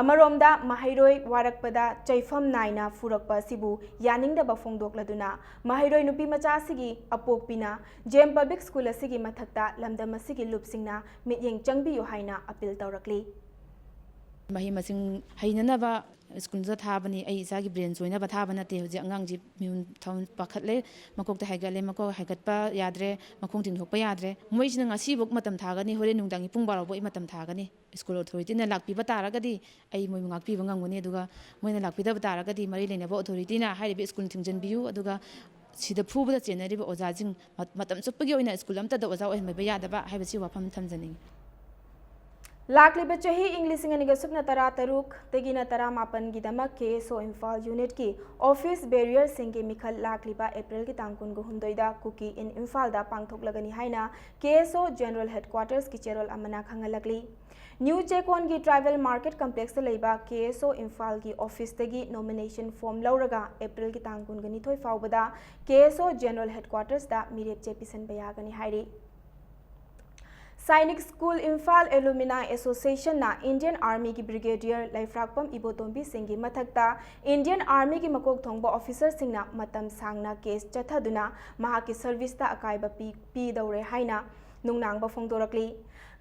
ꯑꯃꯔꯣꯝꯗ ꯃꯍꯩꯔꯣꯏ ꯋꯥꯔꯛꯄꯗ ꯆꯩꯐꯝ ꯅꯥꯏꯅ ꯐꯨꯔꯛꯄ ꯑꯁꯤꯕꯨ ꯌꯥꯅꯤꯡꯗꯕ ꯐꯣꯡꯗꯣꯛꯂꯗꯨꯅ ꯃꯍꯩꯔꯣꯏ ꯅꯨꯄꯤ ꯃꯆꯥ ꯑꯁꯤꯒꯤ ꯑꯄꯣꯛꯄꯤꯅ ꯖꯦꯝ ꯄꯕ꯭ꯂꯤꯛ ꯁ꯭ꯀꯨꯜ ꯑꯁꯤꯒꯤ ꯃꯊꯛꯇ ꯂꯝꯗꯝ ꯑꯁꯤꯒꯤ ꯂꯨꯞꯁꯤꯡꯅ ꯃꯤꯠꯌꯦꯡ ꯆꯪꯕꯤꯌꯨ ꯍꯥꯏꯅ ꯑꯄꯤꯜ ꯇꯧꯔꯛꯂꯤ꯫ ꯃꯍꯩ ꯃꯁꯤꯡ ꯍꯩꯅꯅꯕ ꯁ꯭ꯀꯨꯜꯗ ꯊꯥꯕꯅꯤ꯫ ꯑꯩ ꯏꯆꯥꯒꯤ ꯕ꯭ꯔꯦꯟ ꯆꯣꯏꯅꯕ ꯊꯥꯕ ꯅꯠꯇꯦ꯫ ꯍꯧꯖꯤꯛ ꯑꯉꯥꯡꯁꯤ ꯃꯤꯍꯨꯟ ꯊꯥꯍꯨꯟ ꯄꯥꯈꯠꯂꯦ, ꯃꯀꯣꯛꯇ ꯍꯥꯏꯒꯠꯂꯦ, ꯃꯀꯣꯛ ꯍꯥꯏꯒꯠꯄ ꯌꯥꯗ꯭ꯔꯦ, ꯃꯈꯣꯡ ꯇꯤꯡꯊꯣꯛꯄ ꯌꯥꯗ꯭ꯔꯦ꯫ ꯃꯣꯏꯁꯤꯅ ꯉꯁꯤꯐꯧ ꯃꯇꯝ ꯊꯥꯒꯅꯤ, ꯍꯣꯔꯦꯟ ꯅꯨꯡꯗꯥꯡꯒꯤ ꯄꯨꯡ ꯕꯥꯔꯣꯐꯥꯎ ꯑꯩ ꯃꯇꯝ ꯊꯥꯒꯅꯤ꯫ ꯁ꯭ꯀꯨꯜ ꯑꯣꯊꯣꯔꯤꯇꯤꯅ ꯂꯥꯛꯄꯤꯕ ꯇꯥꯔꯒꯗꯤ ꯑꯩ ꯃꯣꯏꯕꯨ ꯉꯥꯛꯄꯤꯕ ꯉꯝꯒꯅꯤ, ꯑꯗꯨꯒ ꯃꯣꯏꯅ ꯂꯥꯛꯄꯤꯗꯕ ꯇꯥꯔꯒꯗꯤ ꯃꯔꯤ ꯂꯩꯅꯕ ꯑꯣꯊꯣꯔꯤꯇꯤꯅ ꯍꯥꯏꯔꯤꯕ ꯁ꯭ꯀꯨꯜ ꯊꯤꯡꯖꯤꯟꯕꯤꯌꯨ, ꯑꯗꯨꯒ ꯁꯤꯗ ꯐꯨꯕꯗ ꯆꯦꯟꯅꯔꯤꯕ ꯑꯣꯖꯥꯁꯤꯡ ꯃ-, ꯃꯇꯝ ꯆꯨꯞꯄꯒꯤ ꯑꯣꯏꯅ ꯁ꯭ꯀꯨꯜ ꯑꯃꯠꯇꯗ ꯑꯣꯖꯥ ꯑꯣꯏꯍꯟꯕ ꯌꯥꯗꯕ ꯍꯥꯏꯕꯁꯤ ꯋꯥꯐꯝ ꯊꯝꯖꯅꯤꯡꯏ꯫ ꯂꯥꯛꯂꯤꯕ ꯆꯍꯤ ꯏꯪ ꯂꯤꯁꯤꯡ ꯑꯅꯤꯒ ꯁꯨꯞꯅ ꯇꯔꯥ ꯇꯔꯨꯛꯇꯒꯤꯅ ꯇꯔꯥꯃꯥꯄꯟꯒꯤꯗꯃꯛ ꯀꯦ ꯑꯦꯁ ꯑꯣ ꯏꯝꯐꯥꯜ ꯌꯨꯅꯤꯠꯀꯤ ꯑꯣꯐꯤꯁ ꯕꯦꯔꯤꯌꯔꯁꯤꯡꯒꯤ ꯃꯤꯈꯜ ꯂꯥꯛꯂꯤꯕ ꯑꯦꯄ꯭ꯔꯤꯜꯒꯤ ꯇꯥꯡ ꯀꯨꯟꯒ ꯍꯨꯝꯗꯣꯏꯗ ꯀꯨꯀꯤ ꯏꯟ ꯏꯝꯐꯥꯜꯗ ꯄꯥꯡꯊꯣꯛꯂꯒꯅꯤ ꯍꯥꯏꯅ ꯀꯦ ꯑꯦꯁ ꯑꯣ ꯖꯦꯅꯔꯦꯜ ꯍꯦꯗꯀ꯭ꯋꯥꯇꯔꯁꯀꯤ ꯆꯦꯔꯣꯜ ꯑꯃꯅ ꯈꯪꯍꯜꯂꯛꯂꯤ꯫ ꯅ꯭ꯌꯨ ꯆꯦꯀꯣꯟꯒꯤ ꯇ꯭ꯔꯥꯏꯕꯦꯜ ꯃꯥꯔꯀꯦꯠ ꯀꯝꯄ꯭ꯂꯦꯛꯁꯇ ꯂꯩꯕ ꯀꯦ ꯑꯦꯁ ꯑꯣ ꯏꯝꯐꯥꯜꯒꯤ ꯑꯣꯐꯤꯁꯇꯒꯤ ꯅꯣꯃꯤꯅꯦꯁꯟ ꯐꯣꯔꯝ ꯂꯧꯔꯒ ꯑꯦꯄ꯭ꯔꯤꯜꯒꯤ ꯇꯥꯡ ꯀꯨꯟꯒ ꯅꯤꯊꯣꯏ ꯐꯥꯎꯕꯗ ꯀꯦ ꯑꯦꯁ ꯑꯣ ꯖꯦꯅꯔꯦꯜ ꯍꯦꯗꯀ꯭ꯋꯥꯇꯔꯁꯇ ꯃꯤꯔꯦꯞ ꯆꯦ ꯄꯤꯁꯤꯟꯕ ꯌꯥꯒꯅꯤ ꯍꯥꯏꯔꯤ꯫ ꯁꯥꯏꯅꯤꯛ ꯁ꯭ꯀꯨꯜ ꯏꯝꯐꯥꯜ ꯑꯦꯂꯨꯃꯤꯅꯥꯏ ꯑꯦꯁꯣꯁꯤꯌꯦꯁꯟꯅ ꯏꯟꯗꯤꯌꯟ ꯑꯥꯔꯃꯤꯒꯤ ꯕ꯭ꯔꯤꯒꯦꯗꯤꯌꯔ ꯂꯩꯐ꯭ꯔꯥꯛꯄꯝ ꯏꯕꯣꯇꯣꯝꯕꯤ ꯁꯤꯡꯒꯤ ꯃꯊꯛꯇ ꯏꯟꯗꯤꯌꯟ ꯑꯥꯔꯃꯤꯒꯤ ꯃꯀꯣꯛ ꯊꯣꯡꯕ ꯑꯣꯐꯤꯁꯔꯁꯤꯡꯅ ꯃꯇꯝ ꯁꯥꯡꯅ ꯀꯦꯁ ꯆꯠꯊꯗꯨꯅ ꯃꯍꯥꯛꯀꯤ ꯁꯔꯚꯤꯁꯇ ꯑꯀꯥꯏꯕ ꯄꯤ-, ꯄꯤꯗꯧꯔꯦ ꯍꯥꯏꯅ ꯅꯨꯡꯅꯥꯡꯕ ꯐꯣꯡꯗꯣꯔꯛꯂꯤ꯫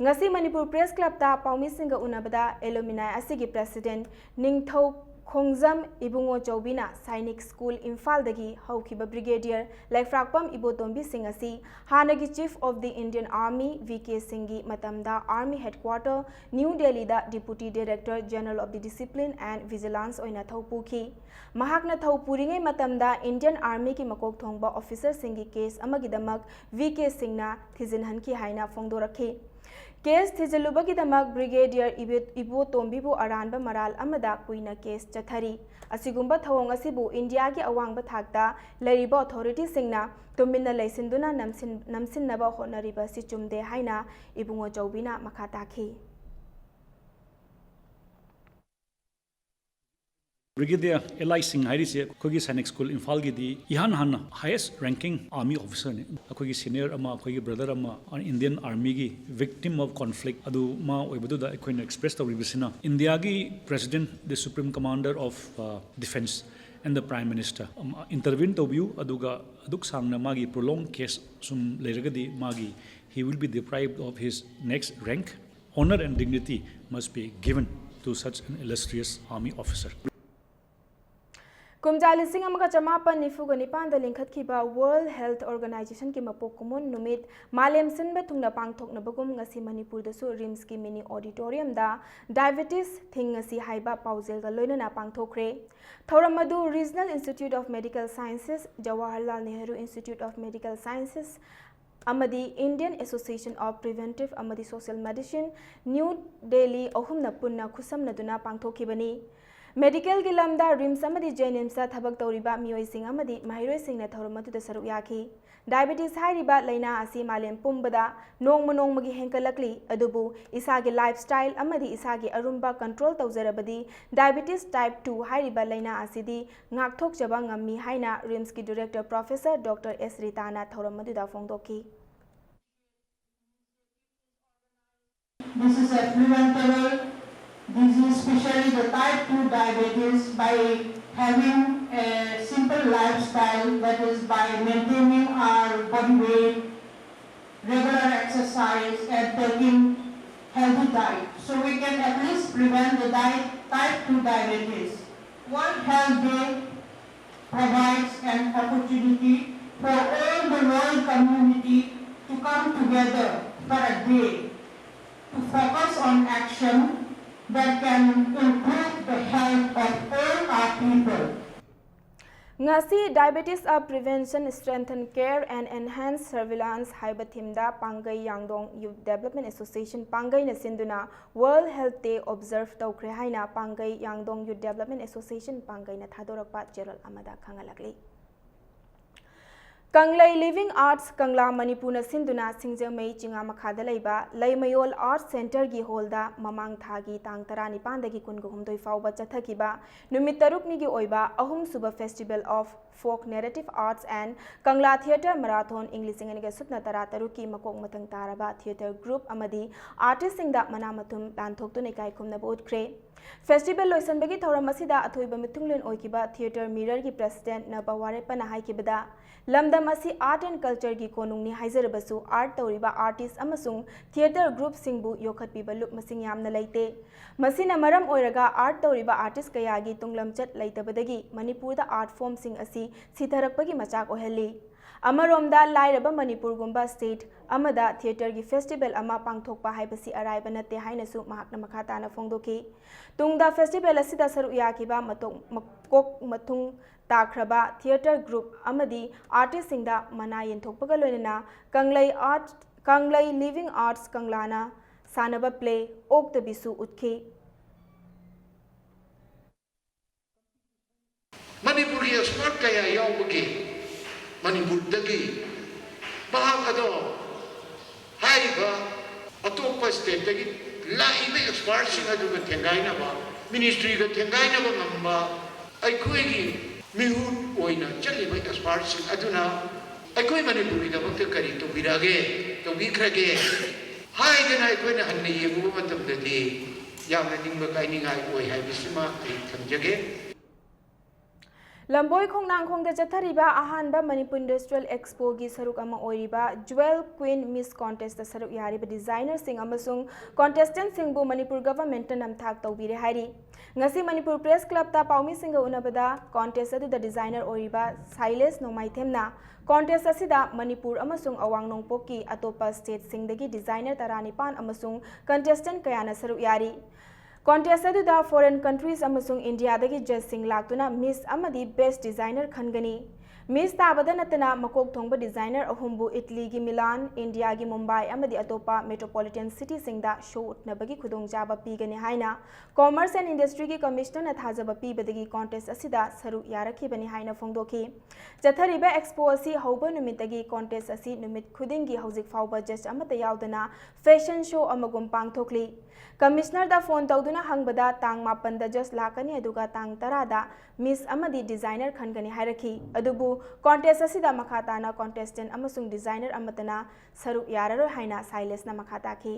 ꯉꯁꯤ ꯃꯅꯤꯄꯨꯔ ꯄ꯭ꯔꯦꯁ ꯀ꯭ꯂꯕꯇ ꯄꯥꯎꯃꯤꯁꯤꯡꯒ ꯎꯅꯕꯗ ꯑꯦꯂꯨꯃꯤꯅꯥꯏ ꯑꯁꯤꯒꯤ ꯄ꯭ꯔꯦꯁꯤꯗꯦꯟꯠ ꯅꯤꯡꯊꯧ ꯈꯣꯡꯖꯝ ꯏꯕꯨꯡꯉꯣ ꯆꯧꯕꯤꯅ ꯁꯥꯏꯅꯤꯛ ꯁ꯭ꯀꯨꯜ ꯏꯝꯐꯥꯜꯗꯒꯤ ꯍꯧꯈꯤꯕ ꯕ꯭ꯔꯤꯒꯦꯗꯤꯌꯔ ꯂꯩꯐ꯭ꯔꯥꯛꯄꯝ ꯏꯕꯣꯇꯣꯝꯕꯤ ꯁꯤꯡ ꯑꯁꯤ ꯍꯥꯟꯅꯒꯤ chief of the Indian army V K ꯁꯤꯡꯒꯤ ꯃꯇꯝꯗ ꯑꯥꯔꯃꯤ ꯍꯦꯗꯀ꯭ꯋꯥꯔꯇꯔ ꯅ꯭ꯌꯨ ꯗꯦꯜꯂꯤꯗ deputy director general of the discipline and vigilance ꯑꯣꯏꯅ ꯊꯧ ꯄꯨꯈꯤ꯫ ꯃꯍꯥꯛꯅ ꯊꯧ ꯄꯨꯔꯤꯉꯩ ꯃꯇꯝꯗ ꯏꯟꯗꯤꯌꯟ ꯑꯥꯔꯃꯤꯒꯤ ꯃꯀꯣꯛ ꯊꯣꯡꯕ ꯑꯣꯐꯤꯁꯔꯁꯤꯡꯒꯤ ꯀꯦꯁ ꯑꯃꯒꯤꯗꯃꯛ ꯚꯤ ꯀꯦ ꯁꯤꯡꯅ ꯊꯤꯖꯤꯟꯍꯟꯈꯤ ꯍꯥꯏꯅ ꯐꯣꯡꯗꯣꯔꯛꯈꯤ꯫ ꯀꯦꯁ ꯊꯤꯖꯤꯜꯂꯨꯕꯒꯤꯗꯃꯛ ꯕ꯭ꯔꯤꯒꯦꯗꯤꯌꯔ ꯏꯕꯦ-, ꯏꯕꯣꯇꯣꯝꯕꯤꯕꯨ ꯑꯔꯥꯟꯕ ꯃꯔꯥꯜ ꯑꯃꯗ ꯀꯨꯏꯅ ꯀꯦꯁ ꯆꯠꯊꯔꯤ꯫ ꯑꯁꯤꯒꯨꯝꯕ ꯊꯧꯑꯣꯡ ꯑꯁꯤꯕꯨ ꯏꯟꯗꯤꯌꯥꯒꯤ ꯑꯋꯥꯡꯕ ꯊꯥꯛꯇ ꯂꯩꯔꯤꯕ ꯑꯣꯊꯣꯔꯤꯇꯤꯁꯤꯡꯅ ꯇꯨꯃꯤꯟꯅ ꯂꯩꯁꯤꯟꯗꯨꯅ ꯅꯝꯁꯤꯟ-, ꯅꯝꯁꯤꯟꯅꯕ ꯍꯣꯠꯅꯔꯤꯕ ꯑꯁꯤ ꯆꯨꯝꯗꯦ ꯍꯥꯏꯅ ꯏꯕꯨꯡꯉꯣ ꯆꯧꯕꯤꯅ ꯃꯈꯥ ꯇꯥꯈꯤ꯫ ꯕ꯭ꯔꯤꯒꯦꯗꯤꯌꯔ ꯑꯦꯜ ꯑꯥꯏ ꯁꯤꯡ ꯍꯥꯏꯔꯤꯁꯦ ꯑꯩꯈꯣꯏꯒꯤ ꯁꯥꯏꯅꯤꯛ ꯁ꯭ꯀꯨꯜ ꯏꯝꯐꯥꯜꯒꯤꯗꯤ ꯏꯍꯥꯟ ꯍꯥꯟꯅ ꯍꯥꯏꯌꯦꯁ ꯔꯦꯡꯀꯤꯡ ꯑꯥꯔꯃꯤ ꯑꯣꯐꯤꯁꯔꯅꯤ꯫ ꯑꯩꯈꯣꯏꯒꯤ ꯁꯤꯅꯤꯌꯔ ꯑꯃ, ꯑꯩꯈꯣꯏꯒꯤ ꯕ꯭ꯔꯗꯔ ꯑꯃ, ꯏꯟꯗꯤꯌꯟ ꯑꯥꯔꯃꯤꯒꯤ ꯚꯤꯛꯇꯤꯝ ꯑꯣꯐ ꯀꯣꯟꯐ꯭ꯂꯤꯛ ꯑꯗꯨ ꯃꯥ ꯑꯣꯏꯕꯗꯨꯗ ꯑꯩꯈꯣꯏꯅ ꯑꯦꯛꯁꯄ꯭ꯔꯦꯁ ꯇꯧꯔꯤꯕꯁꯤꯅ, ꯏꯟꯗꯤꯌꯥꯒꯤ president, the supreme commander of defence and the prime minister intervene ꯇꯧꯕꯤꯌꯨ, ꯑꯗꯨꯒ ꯑꯗꯨꯛ ꯁꯥꯡꯅ ꯃꯥꯒꯤ ꯄ꯭ꯔꯣꯂꯣꯡ ꯀꯦꯁ ꯁꯨꯝ ꯂꯩꯔꯒꯗꯤ ꯃꯥꯒꯤ, he will be deprived of his next rank. Honor and dignity must be given to such an illustrious army officer. ꯀꯨꯝꯖꯥ ꯂꯤꯁꯤꯡ ꯑꯃꯒ ꯆꯃꯥꯄꯟ ꯅꯤꯐꯨꯒ ꯅꯤꯄꯥꯟꯗ ꯂꯤꯡꯈꯠꯈꯤꯕ ꯋꯥꯔꯜꯗ ꯍꯦꯜꯊ ꯑꯣꯔꯒꯅꯥꯏꯖꯦꯁꯟꯒꯤ ꯃꯄꯣꯛ ꯀꯨꯝꯑꯣꯟ ꯅꯨꯃꯤꯠ ꯃꯥꯂꯦꯝ ꯁꯤꯟꯕ ꯊꯨꯡꯅ ꯄꯥꯡꯊꯣꯛꯅꯕꯒꯨꯝ ꯉꯁꯤ ꯃꯅꯤꯄꯨꯔꯗꯁꯨ ꯔꯤꯝꯁꯀꯤ ꯃꯤꯅꯤ ꯑꯣꯗꯤꯇꯣꯔꯤꯌꯝꯗ ꯗꯥꯏꯕꯦꯇꯤꯁ ꯊꯤꯡ ꯉꯁꯤ ꯍꯥꯏꯕ ꯄꯥꯎꯖꯦꯜꯒ ꯂꯣꯏꯅꯅ ꯄꯥꯡꯊꯣꯛꯈ꯭ꯔꯦ꯫ ꯊꯧꯔꯝ ꯑꯗꯨ Regional Institute of Medical Sciences, Jawaharlal Nehru Institute of Medical Sciences, ꯑꯃꯗꯤ Indian Association of Preventive ꯑꯃꯗꯤ Social Medicine, ꯅ꯭ꯌꯨ ꯗꯦꯜꯂꯤ ꯑꯍꯨꯝꯅ ꯄꯨꯟꯅ ꯈꯨꯠꯁꯝꯅꯗꯨꯅ ꯄꯥꯡꯊꯣꯛꯈꯤꯕꯅꯤ꯫ ꯃꯦꯗꯤꯀꯦꯜꯒꯤ ꯂꯝꯗ ꯔꯤꯝꯁ ꯑꯃꯗꯤ ꯖꯦꯅꯤꯝꯁꯇ ꯊꯕꯛ ꯇꯧꯔꯤꯕ ꯃꯤꯑꯣꯏꯁꯤꯡ ꯑꯃꯗꯤ ꯃꯍꯩꯔꯣꯏꯁꯤꯡꯅ ꯊꯧꯔꯝ ꯑꯗꯨꯗ ꯁꯔꯨꯛ ꯌꯥꯈꯤ꯫ ꯗꯥꯏꯕꯦꯇꯤꯁ ꯍꯥꯏꯔꯤꯕ ꯂꯥꯏꯅꯥ ꯑꯁꯤ ꯃꯥꯂꯦꯝ ꯄꯨꯝꯕꯗ ꯅꯣꯡꯃ ꯅꯣꯡꯃꯒꯤ ꯍꯦꯟꯒꯠꯂꯛꯂꯤ, ꯑꯗꯨꯕꯨ ꯏꯁꯥꯒꯤ ꯂꯥꯏꯐꯁ꯭ꯇꯥꯏꯜ ꯑꯃꯗꯤ ꯏꯁꯥꯒꯤ ꯑꯔꯨꯝꯕ ꯀꯟꯇ꯭ꯔꯣꯜ ꯇꯧꯖꯔꯕꯗꯤ ꯗꯥꯏꯕꯦꯇꯤꯁ ꯇꯥꯏꯞ ꯇꯨ ꯍꯥꯏꯔꯤꯕ ꯂꯥꯏꯅꯥ ꯑꯁꯤꯗꯤ ꯉꯥꯛꯊꯣꯛꯆꯕ ꯉꯝꯃꯤ ꯍꯥꯏꯅ ꯔꯤꯝꯁꯀꯤ ꯗꯤꯔꯦꯛꯇꯔ ꯄ꯭ꯔꯣꯐꯦꯁꯔ ꯗꯣꯛꯇꯔ ꯑꯦꯁ ꯔꯤꯇꯥꯅ ꯊꯧꯔꯝ ꯑꯗꯨꯗ ꯐꯣꯡꯗꯣꯛꯈꯤ꯫ This is a preventable disease, especially the type two diabetes, by having a simple lifestyle, that is by maintaining our body weight, regular exercise and taking healthy diet. So we can at least prevent the di-, type two diabetes. Health Day provides an opportunity for all the Royal community to come together for a day to focus on action that can improve the health of all our people. Ngasi Diabetes of Prevention, Strengthen Care and Enhance Surveillance ꯍꯥꯏꯕ theme ꯗ ꯄꯥꯡꯒꯩ ꯌꯥꯡꯗꯣꯡ Youth Development Association ꯄꯥꯡꯒꯩꯅ ꯁꯤꯟꯗꯨꯅ World Health Day observe ꯇꯧꯈ꯭ꯔꯦ ꯍꯥꯏꯅ ꯄꯥꯡꯒꯩ ꯌꯥꯡꯗꯣꯡ Youth Development Association ꯄꯥꯡꯒꯩꯅ ꯊꯥꯗꯣꯔꯛꯄ ꯆꯦꯔꯣꯜ ꯑꯃꯗ ꯈꯪꯍꯜꯂꯛꯂꯤ꯫ ꯀꯪꯂꯩ Living Arts ꯀꯪꯂꯥ ꯃꯅꯤꯄꯨꯔꯅ ꯁꯤꯟꯗꯨꯅ ꯁꯤꯡꯖꯃꯩ ꯆꯤꯉꯥ ꯃꯈꯥꯗ ꯂꯩꯕ ꯂꯩꯃꯌꯣꯜ Arts Centre ꯒꯤ hall ꯗ ꯃꯃꯥꯡ ꯊꯥꯒꯤ ꯇꯥꯡ ꯇꯔꯥꯅꯤꯄꯥꯟꯗꯒꯤ ꯀꯨꯟꯍꯨꯝꯗꯣꯏ ꯐꯥꯎꯕ ꯆꯠꯊꯈꯤꯕ ꯅꯨꯃꯤꯠ ꯇꯔꯨꯛꯅꯤꯒꯤ ꯑꯣꯏꯕ ꯑꯍꯨꯝꯁꯨꯕ Festival of Folk Narrative Arts and Kangla Theatre Marathon ꯏꯪ ꯂꯤꯁꯤꯡ ꯑꯅꯤꯒ ꯁꯨꯞꯅ ꯇꯔꯥꯇꯔꯨꯛꯀꯤ ꯃꯀꯣꯛ ꯃꯊꯪ ꯇꯥꯔꯕ theatre group ꯑꯃꯗꯤ artist ꯁꯤꯡꯗ ꯃꯅꯥ ꯃꯊꯨꯝ ꯂꯥꯟꯊꯣꯛꯇꯨꯅ ꯏꯀꯥꯏ ꯈꯨꯝꯅꯕ ꯎꯠꯈ꯭ꯔꯦ꯫ Festival ꯂꯣꯏꯁꯤꯟꯕꯒꯤ ꯊꯧꯔꯝ ꯑꯁꯤꯗ ꯑꯊꯣꯏꯕ ꯃꯤꯊꯨꯡꯂꯦꯟ ꯑꯣꯏꯈꯤꯕ Theatre Mirror ꯒꯤ President ꯅꯕ ꯋꯥꯔꯦꯞꯄꯅ ꯍꯥꯏꯈꯤꯕꯗ, ꯂꯝꯗꯝ ꯑꯁꯤ Art and Culture ꯒꯤ ꯀꯣꯅꯨꯡꯅꯤ ꯍꯥꯏꯖꯔꯕꯁꯨ, art ꯇꯧꯔꯤꯕ artist ꯑꯃꯁꯨꯡ theatre group ꯁꯤꯡꯕꯨ ꯌꯣꯛꯈꯠꯄꯤꯕ ꯂꯨꯞ ꯃꯁꯤꯡ ꯌꯥꯝꯅ ꯂꯩꯇꯦ꯫ ꯃꯁꯤꯅ ꯃꯔꯝ ꯑꯣꯏꯔꯒ art ꯇꯧꯔꯤꯕ artist ꯀꯌꯥꯒꯤ ꯇꯨꯡꯂꯝꯆꯠ ꯂꯩꯇꯕꯗꯒꯤ ꯃꯅꯤꯄꯨꯔꯗ art form ꯁꯤꯡ ꯑꯁꯤ ꯁꯤꯊꯔꯛꯄꯒꯤ ꯃꯆꯥꯛ ꯑꯣꯏꯍꯜꯂꯤ꯫ ꯑꯃꯔꯣꯝꯗ, ꯂꯥꯏꯔꯕ ꯃꯅꯤꯄꯨꯔꯒꯨꯝꯕ state ꯑꯃꯗ theatre ꯒꯤ festival ꯑꯃ ꯄꯥꯡꯊꯣꯛꯄ ꯍꯥꯏꯕꯁꯤ ꯑꯔꯥꯏꯕ ꯅꯠꯇꯦ ꯍꯥꯏꯅꯁꯨ ꯃꯍꯥꯛꯅ ꯃꯈꯥ ꯇꯥꯅ ꯐꯣꯡꯗꯣꯛꯈꯤ꯫ ꯇꯨꯡꯗ festival ꯑꯁꯤꯗ ꯁꯔꯨꯛ ꯌꯥꯈꯤꯕ ꯃꯇꯣꯛ-, ꯃꯀꯣꯛ ꯃꯊꯨꯡ ꯇꯥꯈ꯭ꯔꯕ theatre group ꯑꯃꯗꯤ artist ꯁꯤꯡꯗ ꯃꯅꯥ ꯌꯦꯟꯊꯣꯛꯄꯒ ꯂꯣꯏꯅꯅ ꯀꯪꯂꯩ Art, ꯀꯪꯂꯩ Living Arts ꯀꯪꯂꯥꯅ ꯁꯥꯟꯅꯕ play ꯑꯣꯛꯇꯕꯤꯁꯨ ꯎꯠꯈꯤ꯫ ꯃꯅꯤꯄꯨꯔꯒꯤ expert ꯀꯌꯥ ꯌꯥꯎꯕꯒꯤ ꯃꯅꯤꯄꯨꯔꯗꯒꯤ ꯃꯍꯥꯛ ꯑꯗꯣ ꯍꯥꯏꯔꯤꯕ ꯑꯇꯣꯞꯄ stateꯇꯒꯤ ꯂꯥꯛꯏꯕ expertꯁꯤꯡ ꯑꯗꯨꯒ ꯊꯦꯡꯒꯥꯏꯅꯕ, ministryꯒ ꯊꯦꯡꯒꯥꯏꯅꯕ ꯉꯝꯕ, ꯑꯩꯈꯣꯏꯒꯤ ꯃꯤꯍꯨꯠ ꯑꯣꯏꯅ ꯆꯠꯂꯤꯕ expertꯁꯤꯡ ꯑꯗꯨꯅ ꯑꯩꯈꯣꯏ ꯃꯅꯤꯄꯨꯔꯒꯤꯗꯃꯛꯇ ꯀꯔꯤ ꯇꯧꯕꯤꯔꯛꯑꯒꯦ, ꯇꯧꯕꯤꯈ꯭ꯔꯒꯦ ꯍꯥꯏꯗꯅ ꯑꯩꯈꯣꯏꯅ ꯍꯟꯅ ꯌꯦꯡꯉꯨꯕ ꯃꯇꯝꯗꯗꯤ ꯌꯥꯝꯅ ꯅꯤꯡꯕ ꯀꯥꯏꯅꯤꯡꯉꯥꯏ ꯑꯣꯏ ꯍꯥꯏꯕꯁꯤꯃ ꯑꯩ ꯊꯝꯖꯒꯦ꯫ ꯂꯝꯕꯣꯏ ꯈꯣꯡꯅꯥꯡꯈꯣꯡꯗ ꯆꯠꯊꯔꯤꯕ ꯑꯍꯥꯟꯕ ꯃꯅꯤꯄꯨꯔ ꯏꯟꯗꯁꯇ꯭ꯔꯤꯌꯦꯜ ꯑꯦꯛꯁꯄꯣꯒꯤ ꯁꯔꯨꯛ ꯑꯃ ꯑꯣꯏꯔꯤꯕ ꯖ꯭ꯋꯦꯜ ꯀ꯭ꯋꯤꯟ ꯃꯤꯁ ꯀꯣꯟꯇꯦꯁꯇ ꯁꯔꯨꯛ ꯌꯥꯔꯤꯕ ꯗꯤꯖꯥꯏꯅꯔꯁꯤꯡ ꯑꯃꯁꯨꯡ ꯀꯣꯟꯇꯦꯁꯇꯦꯟꯠꯁꯤꯡꯕꯨ ꯃꯅꯤꯄꯨꯔ ꯒꯚꯔꯟꯃꯦꯟꯠꯅ ꯅꯝꯊꯥꯛ ꯇꯧꯕꯤꯔꯦ ꯍꯥꯏꯔꯤ꯫ ꯉꯁꯤ ꯃꯅꯤꯄꯨꯔ ꯄ꯭ꯔꯦꯁ ꯀ꯭ꯂꯕꯇ ꯄꯥꯎꯃꯤꯁꯤꯡꯒ ꯎꯅꯕꯗ ꯀꯣꯟꯇꯦꯁ ꯑꯗꯨꯗ ꯗꯤꯖꯥꯏꯅꯔ ꯑꯣꯏꯔꯤꯕ ꯁꯥꯏꯂꯦꯁ ꯅꯣꯡꯃꯥꯏꯊꯦꯝꯅ ꯀꯣꯟꯇꯦꯁ ꯑꯁꯤꯗ ꯃꯅꯤꯄꯨꯔ ꯑꯃꯁꯨꯡ ꯑꯋꯥꯡ ꯅꯣꯡꯄꯣꯛꯀꯤ ꯑꯇꯣꯞꯄ ꯁ꯭ꯇꯦꯠꯁꯤꯡꯗꯒꯤ ꯗꯤꯖꯥꯏꯅꯔ ꯇꯔꯥꯅꯤꯄꯥꯟ ꯑꯃꯁꯨꯡ ꯀꯟꯇꯦꯁꯇꯦꯟꯠ ꯀꯌꯥꯅ ꯁꯔꯨꯛ ꯌꯥꯔꯤ꯫ ꯀꯣꯟꯇꯦꯁ ꯑꯗꯨꯗ ꯐꯣꯔꯦꯟ ꯀꯟꯇ꯭ꯔꯤꯁ ꯑꯃꯁꯨꯡ ꯏꯟꯗꯤꯌꯥꯗꯒꯤ ꯖꯖꯁꯤꯡ ꯂꯥꯛꯇꯨꯅ ꯃꯤꯁ ꯑꯃꯗꯤ ꯕꯦꯁ꯭ꯠ ꯗꯤꯖꯥꯏꯅꯔ ꯈꯟꯒꯅꯤ꯫ ꯃꯤꯁ ꯇꯥꯕꯗ ꯅꯠꯇꯅ ꯃꯀꯣꯛ ꯊꯣꯡꯕ ꯗꯤꯖꯥꯏꯅꯔ ꯑꯍꯨꯝꯕꯨ ꯏꯇꯂꯤꯒꯤ ꯃꯤꯂꯥꯟ, ꯏꯟꯗꯤꯌꯥꯒꯤ ꯃꯨꯝꯕꯥꯏ ꯑꯃꯗꯤ ꯑꯇꯣꯞꯄ ꯃꯦꯇ꯭ꯔꯣꯄꯣꯂꯤꯇꯟ ꯁꯤꯇꯤꯁꯤꯡꯗ ꯁꯣ ꯎꯠꯅꯕꯒꯤ ꯈꯨꯗꯣꯡꯆꯥꯕ ꯄꯤꯒꯅꯤ ꯍꯥꯏꯅ ꯀꯣꯃꯔꯁ ꯑꯦꯟ ꯏꯟꯗꯁꯇ꯭ꯔꯤꯒꯤ ꯀꯃꯤꯁꯅꯔꯅ ꯊꯥꯖꯕ ꯄꯤꯕꯗꯒꯤ ꯀꯣꯟꯇꯦꯁ ꯑꯁꯤꯗ ꯁꯔꯨꯛ ꯌꯥꯔꯛꯈꯤꯕꯅꯤ ꯍꯥꯏꯅ ꯐꯣꯡꯗꯣꯛꯈꯤ꯫ ꯆꯠꯊꯔꯤꯕ ꯑꯦꯛꯁꯄꯣ ꯑꯁꯤ ꯍꯧꯕ ꯅꯨꯃꯤꯠꯇꯒꯤ ꯀꯣꯟꯇꯦꯁ ꯑꯁꯤ ꯅꯨꯃꯤꯠ ꯈꯨꯗꯤꯡꯒꯤ ꯍꯧꯖꯤꯛ ꯐꯥꯎꯕ ꯖꯖ ꯑꯃꯠꯇ ꯌꯥꯎꯗꯅ ꯐꯦꯁꯟ ꯁꯣ ꯑꯃꯒꯨꯝ ꯄꯥꯡꯊꯣꯛꯂꯤ꯫ ꯀꯃꯤꯁꯅꯔꯗ ꯐꯣꯟ ꯇꯧꯗꯨꯅ ꯍꯪꯕꯗ ꯇꯥꯡ ꯃꯥꯄꯟꯗ ꯖꯖ ꯂꯥꯛꯀꯅꯤ, ꯑꯗꯨꯒ ꯇꯥꯡ ꯇꯔꯥꯗ ꯃꯤꯁ ꯑꯃꯗꯤ ꯗꯤꯖꯥꯏꯅꯔ ꯈꯟꯒꯅꯤ ꯍꯥꯏꯔꯛꯈꯤ꯫ ꯑꯗꯨꯕꯨ ꯀꯣꯟꯇꯦꯁ ꯑꯁꯤꯗ ꯃꯈꯥ ꯇꯥꯅ ꯀꯣꯟꯇꯦꯁꯇꯦꯟꯠ ꯑꯃꯁꯨꯡ ꯗꯤꯖꯥꯏꯅꯔ ꯑꯃꯠꯇꯅ ꯁꯔꯨꯛ ꯌꯥꯔꯔꯣꯏ ꯍꯥꯏꯅ ꯁꯥꯏꯂꯦꯁꯅ ꯃꯈꯥ ꯇꯥꯈꯤ꯫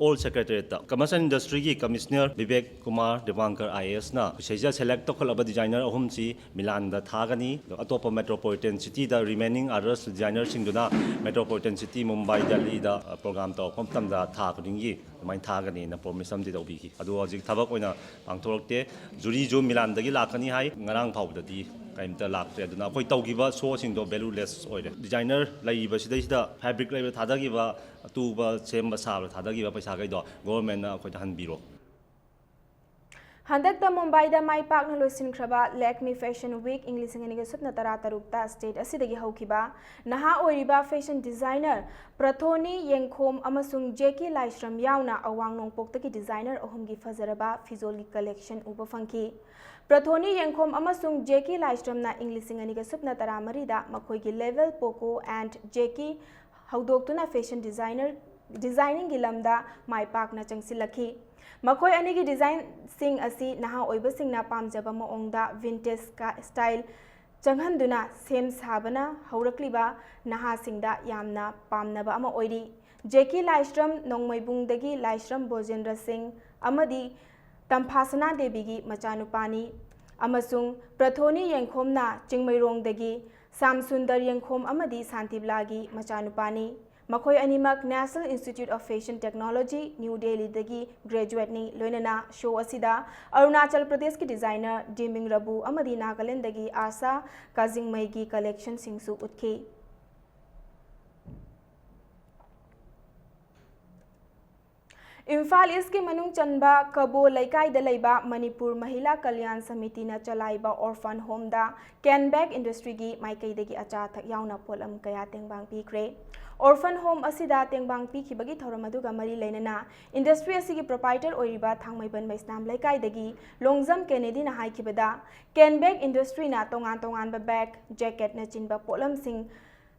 ꯑꯣꯜ ꯁꯦꯀ꯭ꯔꯦꯇꯔꯤꯌꯦꯠꯇ ꯀꯃꯔꯁ ꯑꯦꯟ ꯏꯟꯗꯁꯇ꯭ꯔꯤꯒꯤ commissioner Bibek Kumar Dewangan I A ꯑꯦꯁꯅ ꯁꯤꯗꯩꯁꯤꯗ ꯁꯦꯂꯦꯛ ꯇꯧꯈꯠꯂꯕ ꯗꯤꯖꯥꯏꯅꯔ ꯑꯍꯨꯝꯁꯤ ꯃꯤꯂꯥꯟꯗ ꯊꯥꯒꯅꯤ꯫ ꯑꯗꯣ ꯑꯇꯣꯞꯄ ꯃꯦꯇ꯭ꯔꯣꯄꯣꯂꯤꯇꯟ ꯁꯤꯇꯤꯗ ꯔꯤꯃꯦꯅꯤꯡ ꯑꯗꯔꯁ ꯗꯤꯖꯥꯏꯅꯔꯁꯤꯡꯗꯨꯅ ꯃꯦꯇ꯭ꯔꯣꯄꯣꯂꯤꯇꯟ ꯁꯤꯇꯤ ꯃꯨꯝꯕꯥꯏ, ꯗꯦꯜꯂꯤꯗ ꯄ꯭ꯔꯣꯒ꯭ꯔꯥꯝ ꯇꯧꯔꯛꯄ ꯃꯇꯝꯗ ꯊꯥ ꯈꯨꯗꯤꯡꯒꯤ ꯑꯗꯨꯃꯥꯏꯅ ꯊꯥꯒꯅꯤꯅ ꯄ꯭ꯔꯣꯃꯤꯁ ꯑꯃꯗꯤ ꯇꯧꯕꯤꯈꯤ꯫ ꯑꯗꯣ ꯍꯧꯖꯤꯛ ꯊꯕꯛ ꯑꯣꯏꯅ ꯄꯥꯡꯊꯣꯔꯛꯇꯦ꯫ ꯖꯨꯔꯤꯁꯨ ꯃꯤꯂꯥꯟꯗꯒꯤ ꯂꯥꯛꯀꯅꯤ ꯍꯥꯏ, ꯉꯔꯥꯡ ꯐꯥꯎꯕꯗꯗꯤ ꯀꯔꯤꯝꯇ ꯂꯥꯛꯇ꯭ꯔꯦ꯫ ꯑꯗꯨꯅ ꯑꯩꯈꯣꯏ ꯇꯧꯈꯤꯕ ꯁꯣꯁꯤꯡꯗꯣ ꯚꯦꯂꯨꯂꯦꯁ ꯑꯣꯏꯔꯦ꯫ ꯗꯤꯖꯥꯏꯅꯔ ꯂꯩꯔꯤꯕꯁꯤꯗꯩꯁꯤꯗ ꯐꯦꯕ꯭ꯔꯤꯛ ꯂꯩꯕ ꯊꯥꯗꯈꯤꯕ, ꯑꯇꯨꯕ ꯁꯦꯝꯕ ꯁꯥꯕ ꯊꯥꯗꯈꯤꯕ ꯄꯩꯁꯥꯈꯩꯗꯣ ꯒꯣꯚꯔꯟꯃꯦꯟꯠꯅ ꯑꯩꯈꯣꯏꯗ ꯍꯟꯕꯤꯔꯣ꯫ ꯍꯟꯗꯛꯇ ꯃꯨꯝꯕꯥꯏꯗ ꯃꯥꯏ ꯄꯥꯛꯅ ꯂꯣꯏꯁꯤꯟꯈ꯭ꯔꯕ ꯂꯦꯛꯃꯤ ꯐꯦꯁꯟ ꯋꯤꯛ ꯏꯪ ꯂꯤꯁꯤꯡ ꯑꯅꯤꯒ ꯁꯨꯞꯅ ꯇꯔꯥ ꯇꯔꯨꯛꯇ ꯁ꯭ꯇꯦꯠ ꯑꯁꯤꯗꯒꯤ ꯍꯧꯈꯤꯕ ꯅꯍꯥ ꯑꯣꯏꯔꯤꯕ ꯐꯦꯁꯟ ꯗꯤꯖꯥꯏꯅꯔ ꯄ꯭ꯔꯊꯣꯅꯤ ꯌꯦꯡꯈꯣꯝ ꯑꯃꯁꯨꯡ ꯖꯦꯀꯤ ꯂꯥꯏꯁ꯭ꯔꯝ ꯌꯥꯎꯅ ꯑꯋꯥꯡ ꯅꯣꯡꯄꯣꯛꯇꯒꯤ ꯗꯤꯖꯥꯏꯅꯔ ꯑꯍꯨꯝꯒꯤ ꯐꯖꯔꯕ ꯐꯤꯖꯣꯜꯒꯤ ꯀꯂꯦꯛꯁꯟ ꯎꯕ ꯐꯪꯈꯤ꯫ ꯄ꯭ꯔꯊꯣꯅꯤ ꯌꯦꯡꯈꯣꯝ ꯑꯃꯁꯨꯡ ꯖꯦꯀꯤ ꯂꯥꯏꯁ꯭ꯔꯝꯅ ꯏꯪ ꯂꯤꯁꯤꯡ ꯑꯅꯤꯒ ꯁꯨꯞꯅ ꯇꯔꯥꯃꯔꯤꯗ ꯃꯈꯣꯏꯒꯤ ꯂꯦꯕꯦꯜ ꯄꯣꯀꯣ ꯑꯦꯟ ꯖꯦꯀꯤ ꯍꯧꯗꯣꯛꯇꯨꯅ ꯐꯦꯁꯟ ꯗꯤꯖꯥꯏꯅꯔ, ꯗꯤꯖꯥꯏꯅꯤꯡꯒꯤ ꯂꯝꯗ ꯃꯥꯏ ꯄꯥꯛꯅ ꯆꯪꯁꯤꯜꯂꯛꯈꯤ꯫ ꯃꯈꯣꯏ ꯑꯅꯤꯒꯤ ꯗꯤꯖꯥꯏꯟꯁꯤꯡ ꯑꯁꯤ ꯅꯍꯥ ꯑꯣꯏꯕꯁꯤꯡꯅ ꯄꯥꯝꯖꯕ ꯃꯑꯣꯡꯗ ꯚꯤꯟꯇꯦꯖ ꯁ꯭ꯇꯥꯏꯜ ꯆꯪꯍꯟꯗꯨꯅ ꯁꯦꯝ ꯁꯥꯕꯅ ꯍꯧꯔꯛꯂꯤꯕ ꯅꯍꯥꯁꯤꯡꯗ ꯌꯥꯝꯅ ꯄꯥꯝꯅꯕ ꯑꯃ ꯑꯣꯏꯔꯤ꯫ ꯖꯦꯀꯤ ꯂꯥꯏꯁ꯭ꯔꯝ, ꯅꯣꯡꯃꯩꯕꯨꯡꯗꯒꯤ ꯂꯥꯏꯁ꯭ꯔꯝ ꯕꯣꯖꯦꯟꯗ꯭ꯔ ꯁꯤꯡ ꯑꯃꯗꯤ ꯇꯝꯐꯥꯁꯅꯥ ꯗꯦꯕꯤꯒꯤ ꯃꯆꯥꯅꯨꯄꯥꯅꯤ ꯑꯃꯁꯨꯡ ꯄ꯭ꯔꯊꯣꯅꯤ ꯌꯦꯡꯈꯣꯝꯅ ꯆꯤꯡꯃꯩꯔꯣꯡꯗꯒꯤ ꯁꯥꯝꯁꯨꯟꯗꯔ ꯌꯦꯡꯈꯣꯝ ꯑꯃꯗꯤ ꯁꯥꯟꯇꯤꯕꯂꯥꯒꯤ ꯃꯆꯥꯅꯨꯄꯥꯅꯤ꯫ ꯃꯈꯣꯏ ꯑꯅꯤꯃꯛ National Institute of Fashion Technology, New Delhiꯗꯒꯤ graduateꯅꯤ꯫ ꯂꯣꯏꯅꯅ show ꯑꯁꯤꯗ ꯑꯔꯨꯅꯥꯆꯜ ꯄ꯭ꯔꯗꯦꯁꯀꯤ designer ꯗꯤꯃꯤꯡ ꯔꯕꯨ ꯑꯃꯗꯤ ꯅꯥꯒꯥꯂꯦꯟꯗꯒꯤ ꯑꯥꯁꯥ ꯀꯥꯖꯤꯡꯃꯩꯒꯤ collectionꯁꯤꯡꯁꯨ ꯎꯠꯈꯤ꯫ ꯏꯝꯐꯥꯜ ꯏꯁꯀꯤ ꯃꯅꯨꯡ ꯆꯟꯕ ꯀꯕꯣ ꯂꯩꯀꯥꯏꯗ ꯂꯩꯕ ꯃꯅꯤꯄꯨꯔ ꯃꯍꯤꯂꯥ ꯀꯜꯌꯥꯟ ꯁꯃꯤꯇꯤꯅ ꯆꯂꯥꯏꯕ orphan homeꯗ Can Bake Industryꯒꯤ ꯃꯥꯏꯀꯩꯗꯒꯤ ꯑꯆꯥ ꯑꯊꯛ ꯌꯥꯎꯅ ꯄꯣꯠꯂꯝ ꯀꯌꯥ ꯇꯦꯡꯕꯥꯡ ꯄꯤꯈ꯭ꯔꯦ꯫ Orphan home ꯑꯁꯤꯗ ꯇꯦꯡꯕꯥꯡ ꯄꯤꯈꯤꯕꯒꯤ ꯊꯧꯔꯝ ꯑꯗꯨꯒ ꯃꯔꯤ ꯂꯩꯅꯅ industry ꯑꯁꯤꯒꯤ proprietor ꯑꯣꯏꯔꯤꯕ ꯊꯥꯡꯃꯩꯕꯟ ꯃꯩꯁꯅꯥꯝ ꯂꯩꯀꯥꯏꯗꯒꯤ ꯂꯣꯡꯖꯝ ꯀꯦꯅꯦꯗꯤꯅ ꯍꯥꯏꯈꯤꯕꯗ, Can Bake Industryꯅ ꯇꯣꯉꯥꯟ ꯇꯣꯉꯥꯟꯕ bag, jacketꯅꯆꯤꯡꯕ ꯄꯣꯠꯂꯝꯁꯤꯡ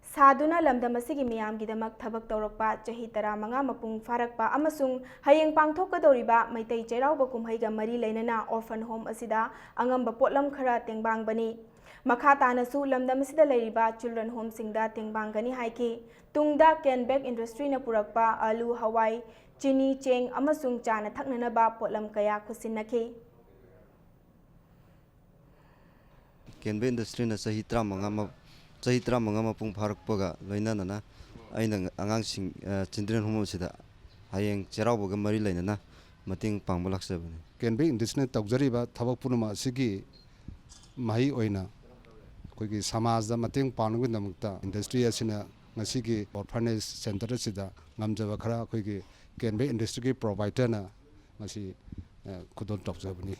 ꯁꯥꯗꯨꯅ ꯂꯝꯗꯝ ꯑꯁꯤꯒꯤ ꯃꯤꯌꯥꯝꯒꯤꯗꯃꯛ ꯊꯕꯛ ꯇꯧꯔꯛꯄ ꯆꯍꯤ ꯇꯔꯥꯃꯉꯥ ꯃꯄꯨꯡ ꯐꯥꯔꯛꯄ ꯑꯃꯁꯨꯡ ꯍꯌꯦꯡ ꯄꯥꯡꯊꯣꯛꯀꯗꯧꯔꯤꯕ ꯃꯩꯇꯩ ꯆꯩꯔꯥꯎꯕ ꯀꯨꯝꯍꯩꯒ ꯃꯔꯤ ꯂꯩꯅꯅ orphan home ꯑꯁꯤꯗ ꯑꯉꯝꯕ ꯄꯣꯠꯂꯝ ꯈꯔ ꯇꯦꯡꯕꯥꯡꯕꯅꯤ꯫ ꯃꯈꯥ ꯇꯥꯅꯁꯨ ꯂꯝꯗꯝ ꯑꯁꯤꯗ ꯂꯩꯔꯤꯕ children homeꯁꯤꯡꯗ ꯇꯦꯡꯕꯥꯡꯒꯅꯤ ꯍꯥꯏꯈꯤ꯫ ꯇꯨꯡꯗ Can Bake Industryꯅ ꯄꯨꯔꯛꯄ ꯑꯂꯨ, ꯍꯋꯥꯏ, ꯆꯤꯅꯤ, ꯆꯦꯡ ꯑꯃꯁꯨꯡ ꯆꯥꯅ ꯊꯛꯅꯅꯕ ꯄꯣꯠꯂꯝ ꯀꯌꯥ ꯈꯨꯠꯁꯤꯟꯅꯈꯤ꯫ Can Bake Industryꯅ ꯆꯍꯤ ꯇꯔꯥꯃꯉꯥ ꯃ-, ꯆꯍꯤ ꯇꯔꯥꯃꯉꯥ ꯃꯄꯨꯡ ꯐꯥꯔꯛꯄꯒ ꯂꯣꯏꯅꯅꯅ ꯑꯩꯅ ꯑꯉꯥꯡꯁꯤꯡ, ꯑ, children home ꯑꯁꯤꯗ ꯍꯌꯦꯡ ꯆꯩꯔꯥꯎꯕꯒ ꯃꯔꯤ ꯂꯩꯅꯅ ꯃꯇꯦꯡ ꯄꯥꯡꯕ ꯂꯥꯛꯆꯕꯅꯤ꯫ Can Bake Industryꯅ ꯇꯧꯖꯔꯤꯕ ꯊꯕꯛ ꯄꯨꯝꯅꯃꯛ ꯑꯁꯤꯒꯤ ꯃꯍꯩ ꯑꯣꯏꯅ ꯑꯩꯈꯣꯏꯒꯤ ꯁꯃꯥꯖꯗ ꯃꯇꯦꯡ ꯄꯥꯡꯅꯕꯒꯤꯗꯃꯛꯇ industry ꯑꯁꯤꯅ ꯉꯁꯤꯒꯤ orphanage center ꯑꯁꯤꯗ ꯉꯝꯖꯕ ꯈꯔ ꯑꯩꯈꯣꯏꯒꯤ Can Bake Industryꯒꯤ proprietorꯅ ꯉꯁꯤ, ꯑ, ꯈꯨꯗꯣꯜ ꯇꯧꯖꯕꯅꯤ꯫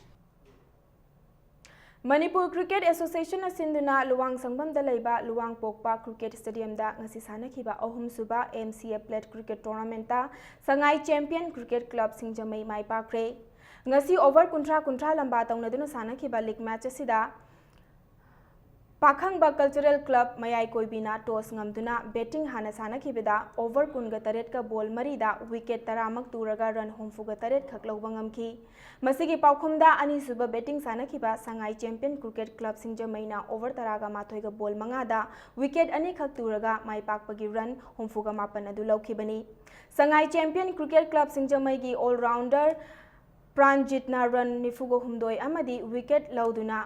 ꯃꯅꯤꯄꯨꯔ Cricket Associationꯅ ꯁꯤꯟꯗꯨꯅ ꯂꯨꯋꯥꯡꯁꯪꯕꯝꯗ ꯂꯩꯕ ꯂꯨꯋꯥꯡꯄꯣꯛꯄ Cricket Stadiumꯗ ꯉꯁꯤ ꯁꯥꯟꯅꯈꯤꯕ ꯑꯍꯨꯝꯁꯨꯕ M C A Plate Cricket Tournamentꯇ Sangai Champion Cricket Club ꯁꯤꯡꯖꯃꯩ ꯃꯥꯏ ꯄꯥꯛꯈ꯭ꯔꯦ꯫ ꯉꯁꯤ over ꯀꯨꯟꯊ꯭ꯔꯥ ꯀꯨꯟꯊ꯭ꯔꯥ ꯂꯝꯕꯥ ꯇꯧꯅꯗꯨꯅ ꯁꯥꯟꯅꯈꯤꯕ league match ꯑꯁꯤꯗ ꯄꯥꯈꯪꯕ Cultural Club ꯃꯌꯥꯏ ꯀꯣꯏꯕꯤꯅ toss ꯉꯝꯗꯨꯅ batting ꯍꯥꯟꯅ ꯁꯥꯟꯅꯈꯤꯕꯗ over ꯀꯨꯟꯒ ꯇꯔꯦꯠꯀ ball ꯃꯔꯤꯗ wicket ꯇꯔꯥꯃꯛ ꯇꯨꯔꯒ run ꯍꯨꯝꯐꯨꯒ ꯇꯔꯦꯠ ꯈꯛ ꯂꯧꯕ ꯉꯝꯈꯤ꯫ ꯃꯁꯤꯒꯤ ꯄꯥꯎꯈꯨꯝꯗ ꯑꯅꯤꯁꯨꯕ batting ꯁꯥꯟꯅꯈꯤꯕ ꯁꯉꯥꯏ Champion Cricket Club ꯁꯤꯡꯖꯃꯩꯅ over ꯇꯔꯥꯒ ꯃꯥꯊꯣꯏꯒ ball ꯃꯉꯥꯗ wicket ꯑꯅꯤꯈꯛ ꯇꯨꯔꯒ ꯃꯥꯏ ꯄꯥꯛꯄꯒꯤ run ꯍꯨꯝꯐꯨꯒ ꯃꯥꯄꯟ ꯑꯗꯨ ꯂꯧꯈꯤꯕꯅꯤ꯫ ꯁꯉꯥꯏ Champion Cricket Club ꯁꯤꯡꯖꯃꯩꯒꯤ all rounder ꯄ꯭ꯔꯥꯟꯖꯤꯠꯅ run ꯅꯤꯐꯨꯒ ꯍꯨꯝꯗꯣꯏ ꯑꯃꯗꯤ wicket ꯂꯧꯗꯨꯅ,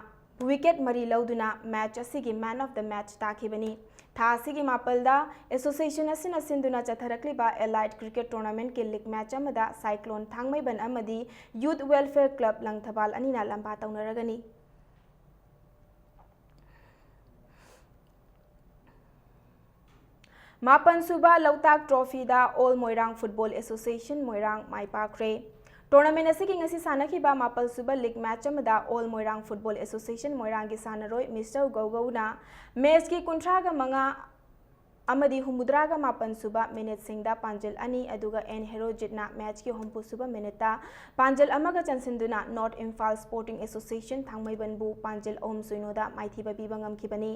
wicket ꯃꯔꯤ ꯂꯧꯗꯨꯅ match ꯑꯁꯤꯒꯤ man of the match ꯇꯥꯈꯤꯕꯅꯤ꯫ ꯊꯥ ꯑꯁꯤꯒꯤ ꯃꯥꯄꯜꯗ association ꯑꯁꯤꯅ ꯁꯤꯟꯗꯨꯅ ꯆꯠꯊꯔꯛꯂꯤꯕ Elite Cricket Tournamentꯀꯤ league match ꯑꯃꯗ Cyclone ꯊꯥꯡꯃꯩꯕꯟ ꯑꯃꯗꯤ Youth Welfare Club ꯂꯪꯊꯕꯥꯜ ꯑꯅꯤꯅ ꯂꯝꯕꯥ ꯇꯧꯅꯔꯒꯅꯤ꯫ ꯃꯥꯄꯟ ꯁꯨꯕ ꯂꯣꯛꯇꯥꯛ Trophyꯗ All Moirang Football Association ꯃꯣꯏꯔꯥꯡ ꯃꯥꯏ ꯄꯥꯛꯈ꯭ꯔꯦ꯫ Tournament ꯑꯁꯤꯒꯤ ꯉꯁꯤ ꯁꯥꯟꯅꯈꯤꯕ ꯃꯥꯄꯜ ꯁꯨꯕ league match ꯑꯃꯗ All Moirang Football Association ꯃꯣꯏꯔꯥꯡꯒꯤ ꯁꯥꯟꯅꯔꯣꯏ Mister ꯒꯧꯒꯧꯅ matchꯀꯤ ꯀꯨꯟꯊ꯭ꯔꯥꯒ ꯃꯉꯥ ꯑꯃꯗꯤ ꯍꯨꯝꯐꯨꯇꯔꯥꯒ ꯃꯥꯄꯟ ꯁꯨꯕ minuteꯁꯤꯡꯗ ꯄꯥꯟꯖꯜ ꯑꯅꯤ, ꯑꯗꯨꯒ N ꯍꯦꯔꯣꯖꯤꯠꯅ matchꯀꯤ ꯍꯨꯝꯐꯨ ꯁꯨꯕ minuteꯇ ꯄꯥꯟꯖꯜ ꯑꯃꯒ ꯆꯟꯁꯤꯟꯗꯨꯅ North Imphal Sporting Association ꯊꯥꯡꯃꯩꯕꯟꯕꯨ ꯄꯥꯟꯖꯜ ꯑꯍꯨꯝ ꯁꯨꯏꯅꯣꯗ ꯃꯥꯏꯊꯤꯕ ꯄꯤꯕ ꯉꯝꯈꯤꯕꯅꯤ꯫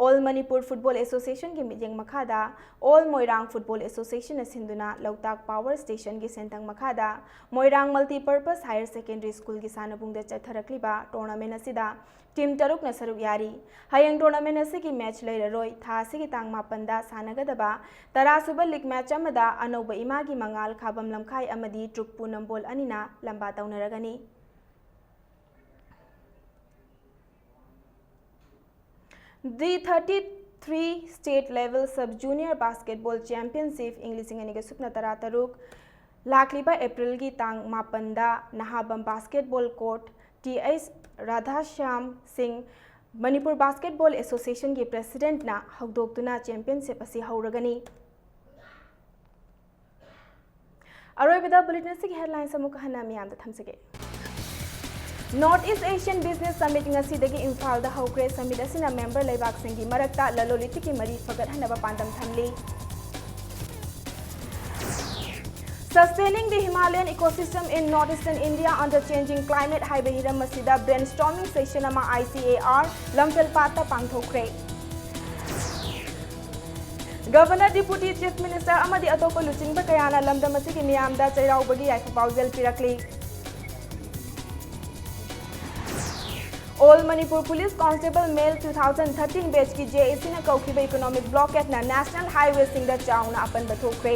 All Manipur Football Associationꯒꯤ ꯃꯤꯠꯌꯦꯡ ꯃꯈꯥꯗ All Moirang Football Associationꯅ ꯁꯤꯟꯗꯨꯅ ꯂꯣꯛꯇꯥꯛ Power Stationꯒꯤ ꯁꯦꯟꯊꯪ ꯃꯈꯥꯗ ꯃꯣꯏꯔꯥꯡ Multipurpose Higher Secondary Schoolꯒꯤ ꯁꯥꯟꯅꯕꯨꯡꯗ ꯆꯠꯊꯔꯛꯂꯤꯕ tournament ꯑꯁꯤꯗ team ꯇꯔꯨꯛꯅ ꯁꯔꯨꯛ ꯌꯥꯔꯤ꯫ ꯍꯌꯦꯡ tournament ꯑꯁꯤꯒꯤ match ꯂꯩꯔꯔꯣꯏ꯫ ꯊꯥ ꯑꯁꯤꯒꯤ ꯇꯥꯡ ꯃꯥꯄꯟꯗ ꯁꯥꯟꯅꯒꯗꯕ ꯇꯔꯥ ꯁꯨꯕ league match ꯑꯃꯗ ꯑꯅꯧꯕ ꯏꯃꯥꯒꯤ ꯃꯉꯥꯜ ꯈꯥꯕꯝ ꯂꯝꯈꯥꯏ ꯑꯃꯗꯤ ꯇ꯭ꯔꯨꯛꯄꯨ ꯅꯝꯕꯣꯜ ꯑꯅꯤꯅ ꯂꯝꯕꯥ ꯇꯧꯅꯔꯒꯅꯤ꯫ The thirty-three State Level Sub Junior Basketball Championship ꯏꯪ ꯂꯤꯁꯤꯡ ꯑꯅꯤꯒ ꯁꯨꯞꯅ ꯇꯔꯥ ꯇꯔꯨꯛ ꯂꯥꯛꯂꯤꯕ Aprilꯒꯤ ꯇꯥꯡ ꯃꯥꯄꯟꯗ ꯅꯍꯥꯕꯝ basketball court T H Radhashyam Singh Manipur Basketball Associationꯒꯤ presidentꯅ ꯍꯧꯗꯣꯛꯇꯨꯅ championship ꯑꯁꯤ ꯍꯧꯔꯒꯅꯤ꯫ ꯑꯔꯣꯏꯕꯗ bulletin ꯑꯁꯤꯒꯤ headlines ꯑꯃꯨꯛ ꯍꯟꯅ ꯃꯤꯌꯥꯝꯗ ꯊꯝꯖꯒꯦ꯫ North East Asian Business Summit ꯉꯁꯤꯗꯒꯤ ꯏꯝꯐꯥꯜꯗ ꯍꯧꯈ꯭ꯔꯦ꯫ Summit ꯑꯁꯤꯅ member ꯂꯩꯕꯥꯛꯁꯤꯡꯒꯤ ꯃꯔꯛꯇ ꯂꯂꯣꯟ ꯏꯇꯤꯛꯀꯤ ꯃꯔꯤ ꯐꯒꯠꯍꯟꯅꯕ ꯄꯥꯟꯗꯝ ꯊꯝꯂꯤ꯫ Sustaining the Himalayan Ecosystem in Northeastern India Under Changing Climate ꯍꯥꯏꯕ ꯍꯤꯔꯝ ꯑꯁꯤꯗ brainstorming session ꯑꯃ I C A R ꯂꯝꯐꯦꯜꯄꯥꯠꯇ ꯄꯥꯡꯊꯣꯛꯈ꯭ꯔꯦ꯫ Governor, Deputy Chief Minister ꯑꯃꯗꯤ ꯑꯇꯣꯞꯄ ꯂꯨꯆꯤꯡꯕ ꯀꯌꯥꯅ ꯂꯝꯗꯝ ꯑꯁꯤꯒꯤ ꯃꯤꯌꯥꯝꯗ ꯆꯩꯔꯥꯎꯕꯒꯤ ꯌꯥꯏꯐ ꯄꯥꯎꯖꯦꯜ ꯄꯤꯔꯛꯂꯤ꯫ All Manipur Police Constable Male two thousand thirteen batchꯀꯤ J A Cꯅ ꯀꯧꯈꯤꯕ economic blockadeꯅ national highwayꯁꯤꯡꯗ ꯆꯥꯎꯅ ꯑꯄꯟꯕ ꯊꯣꯛꯈ꯭ꯔꯦ꯫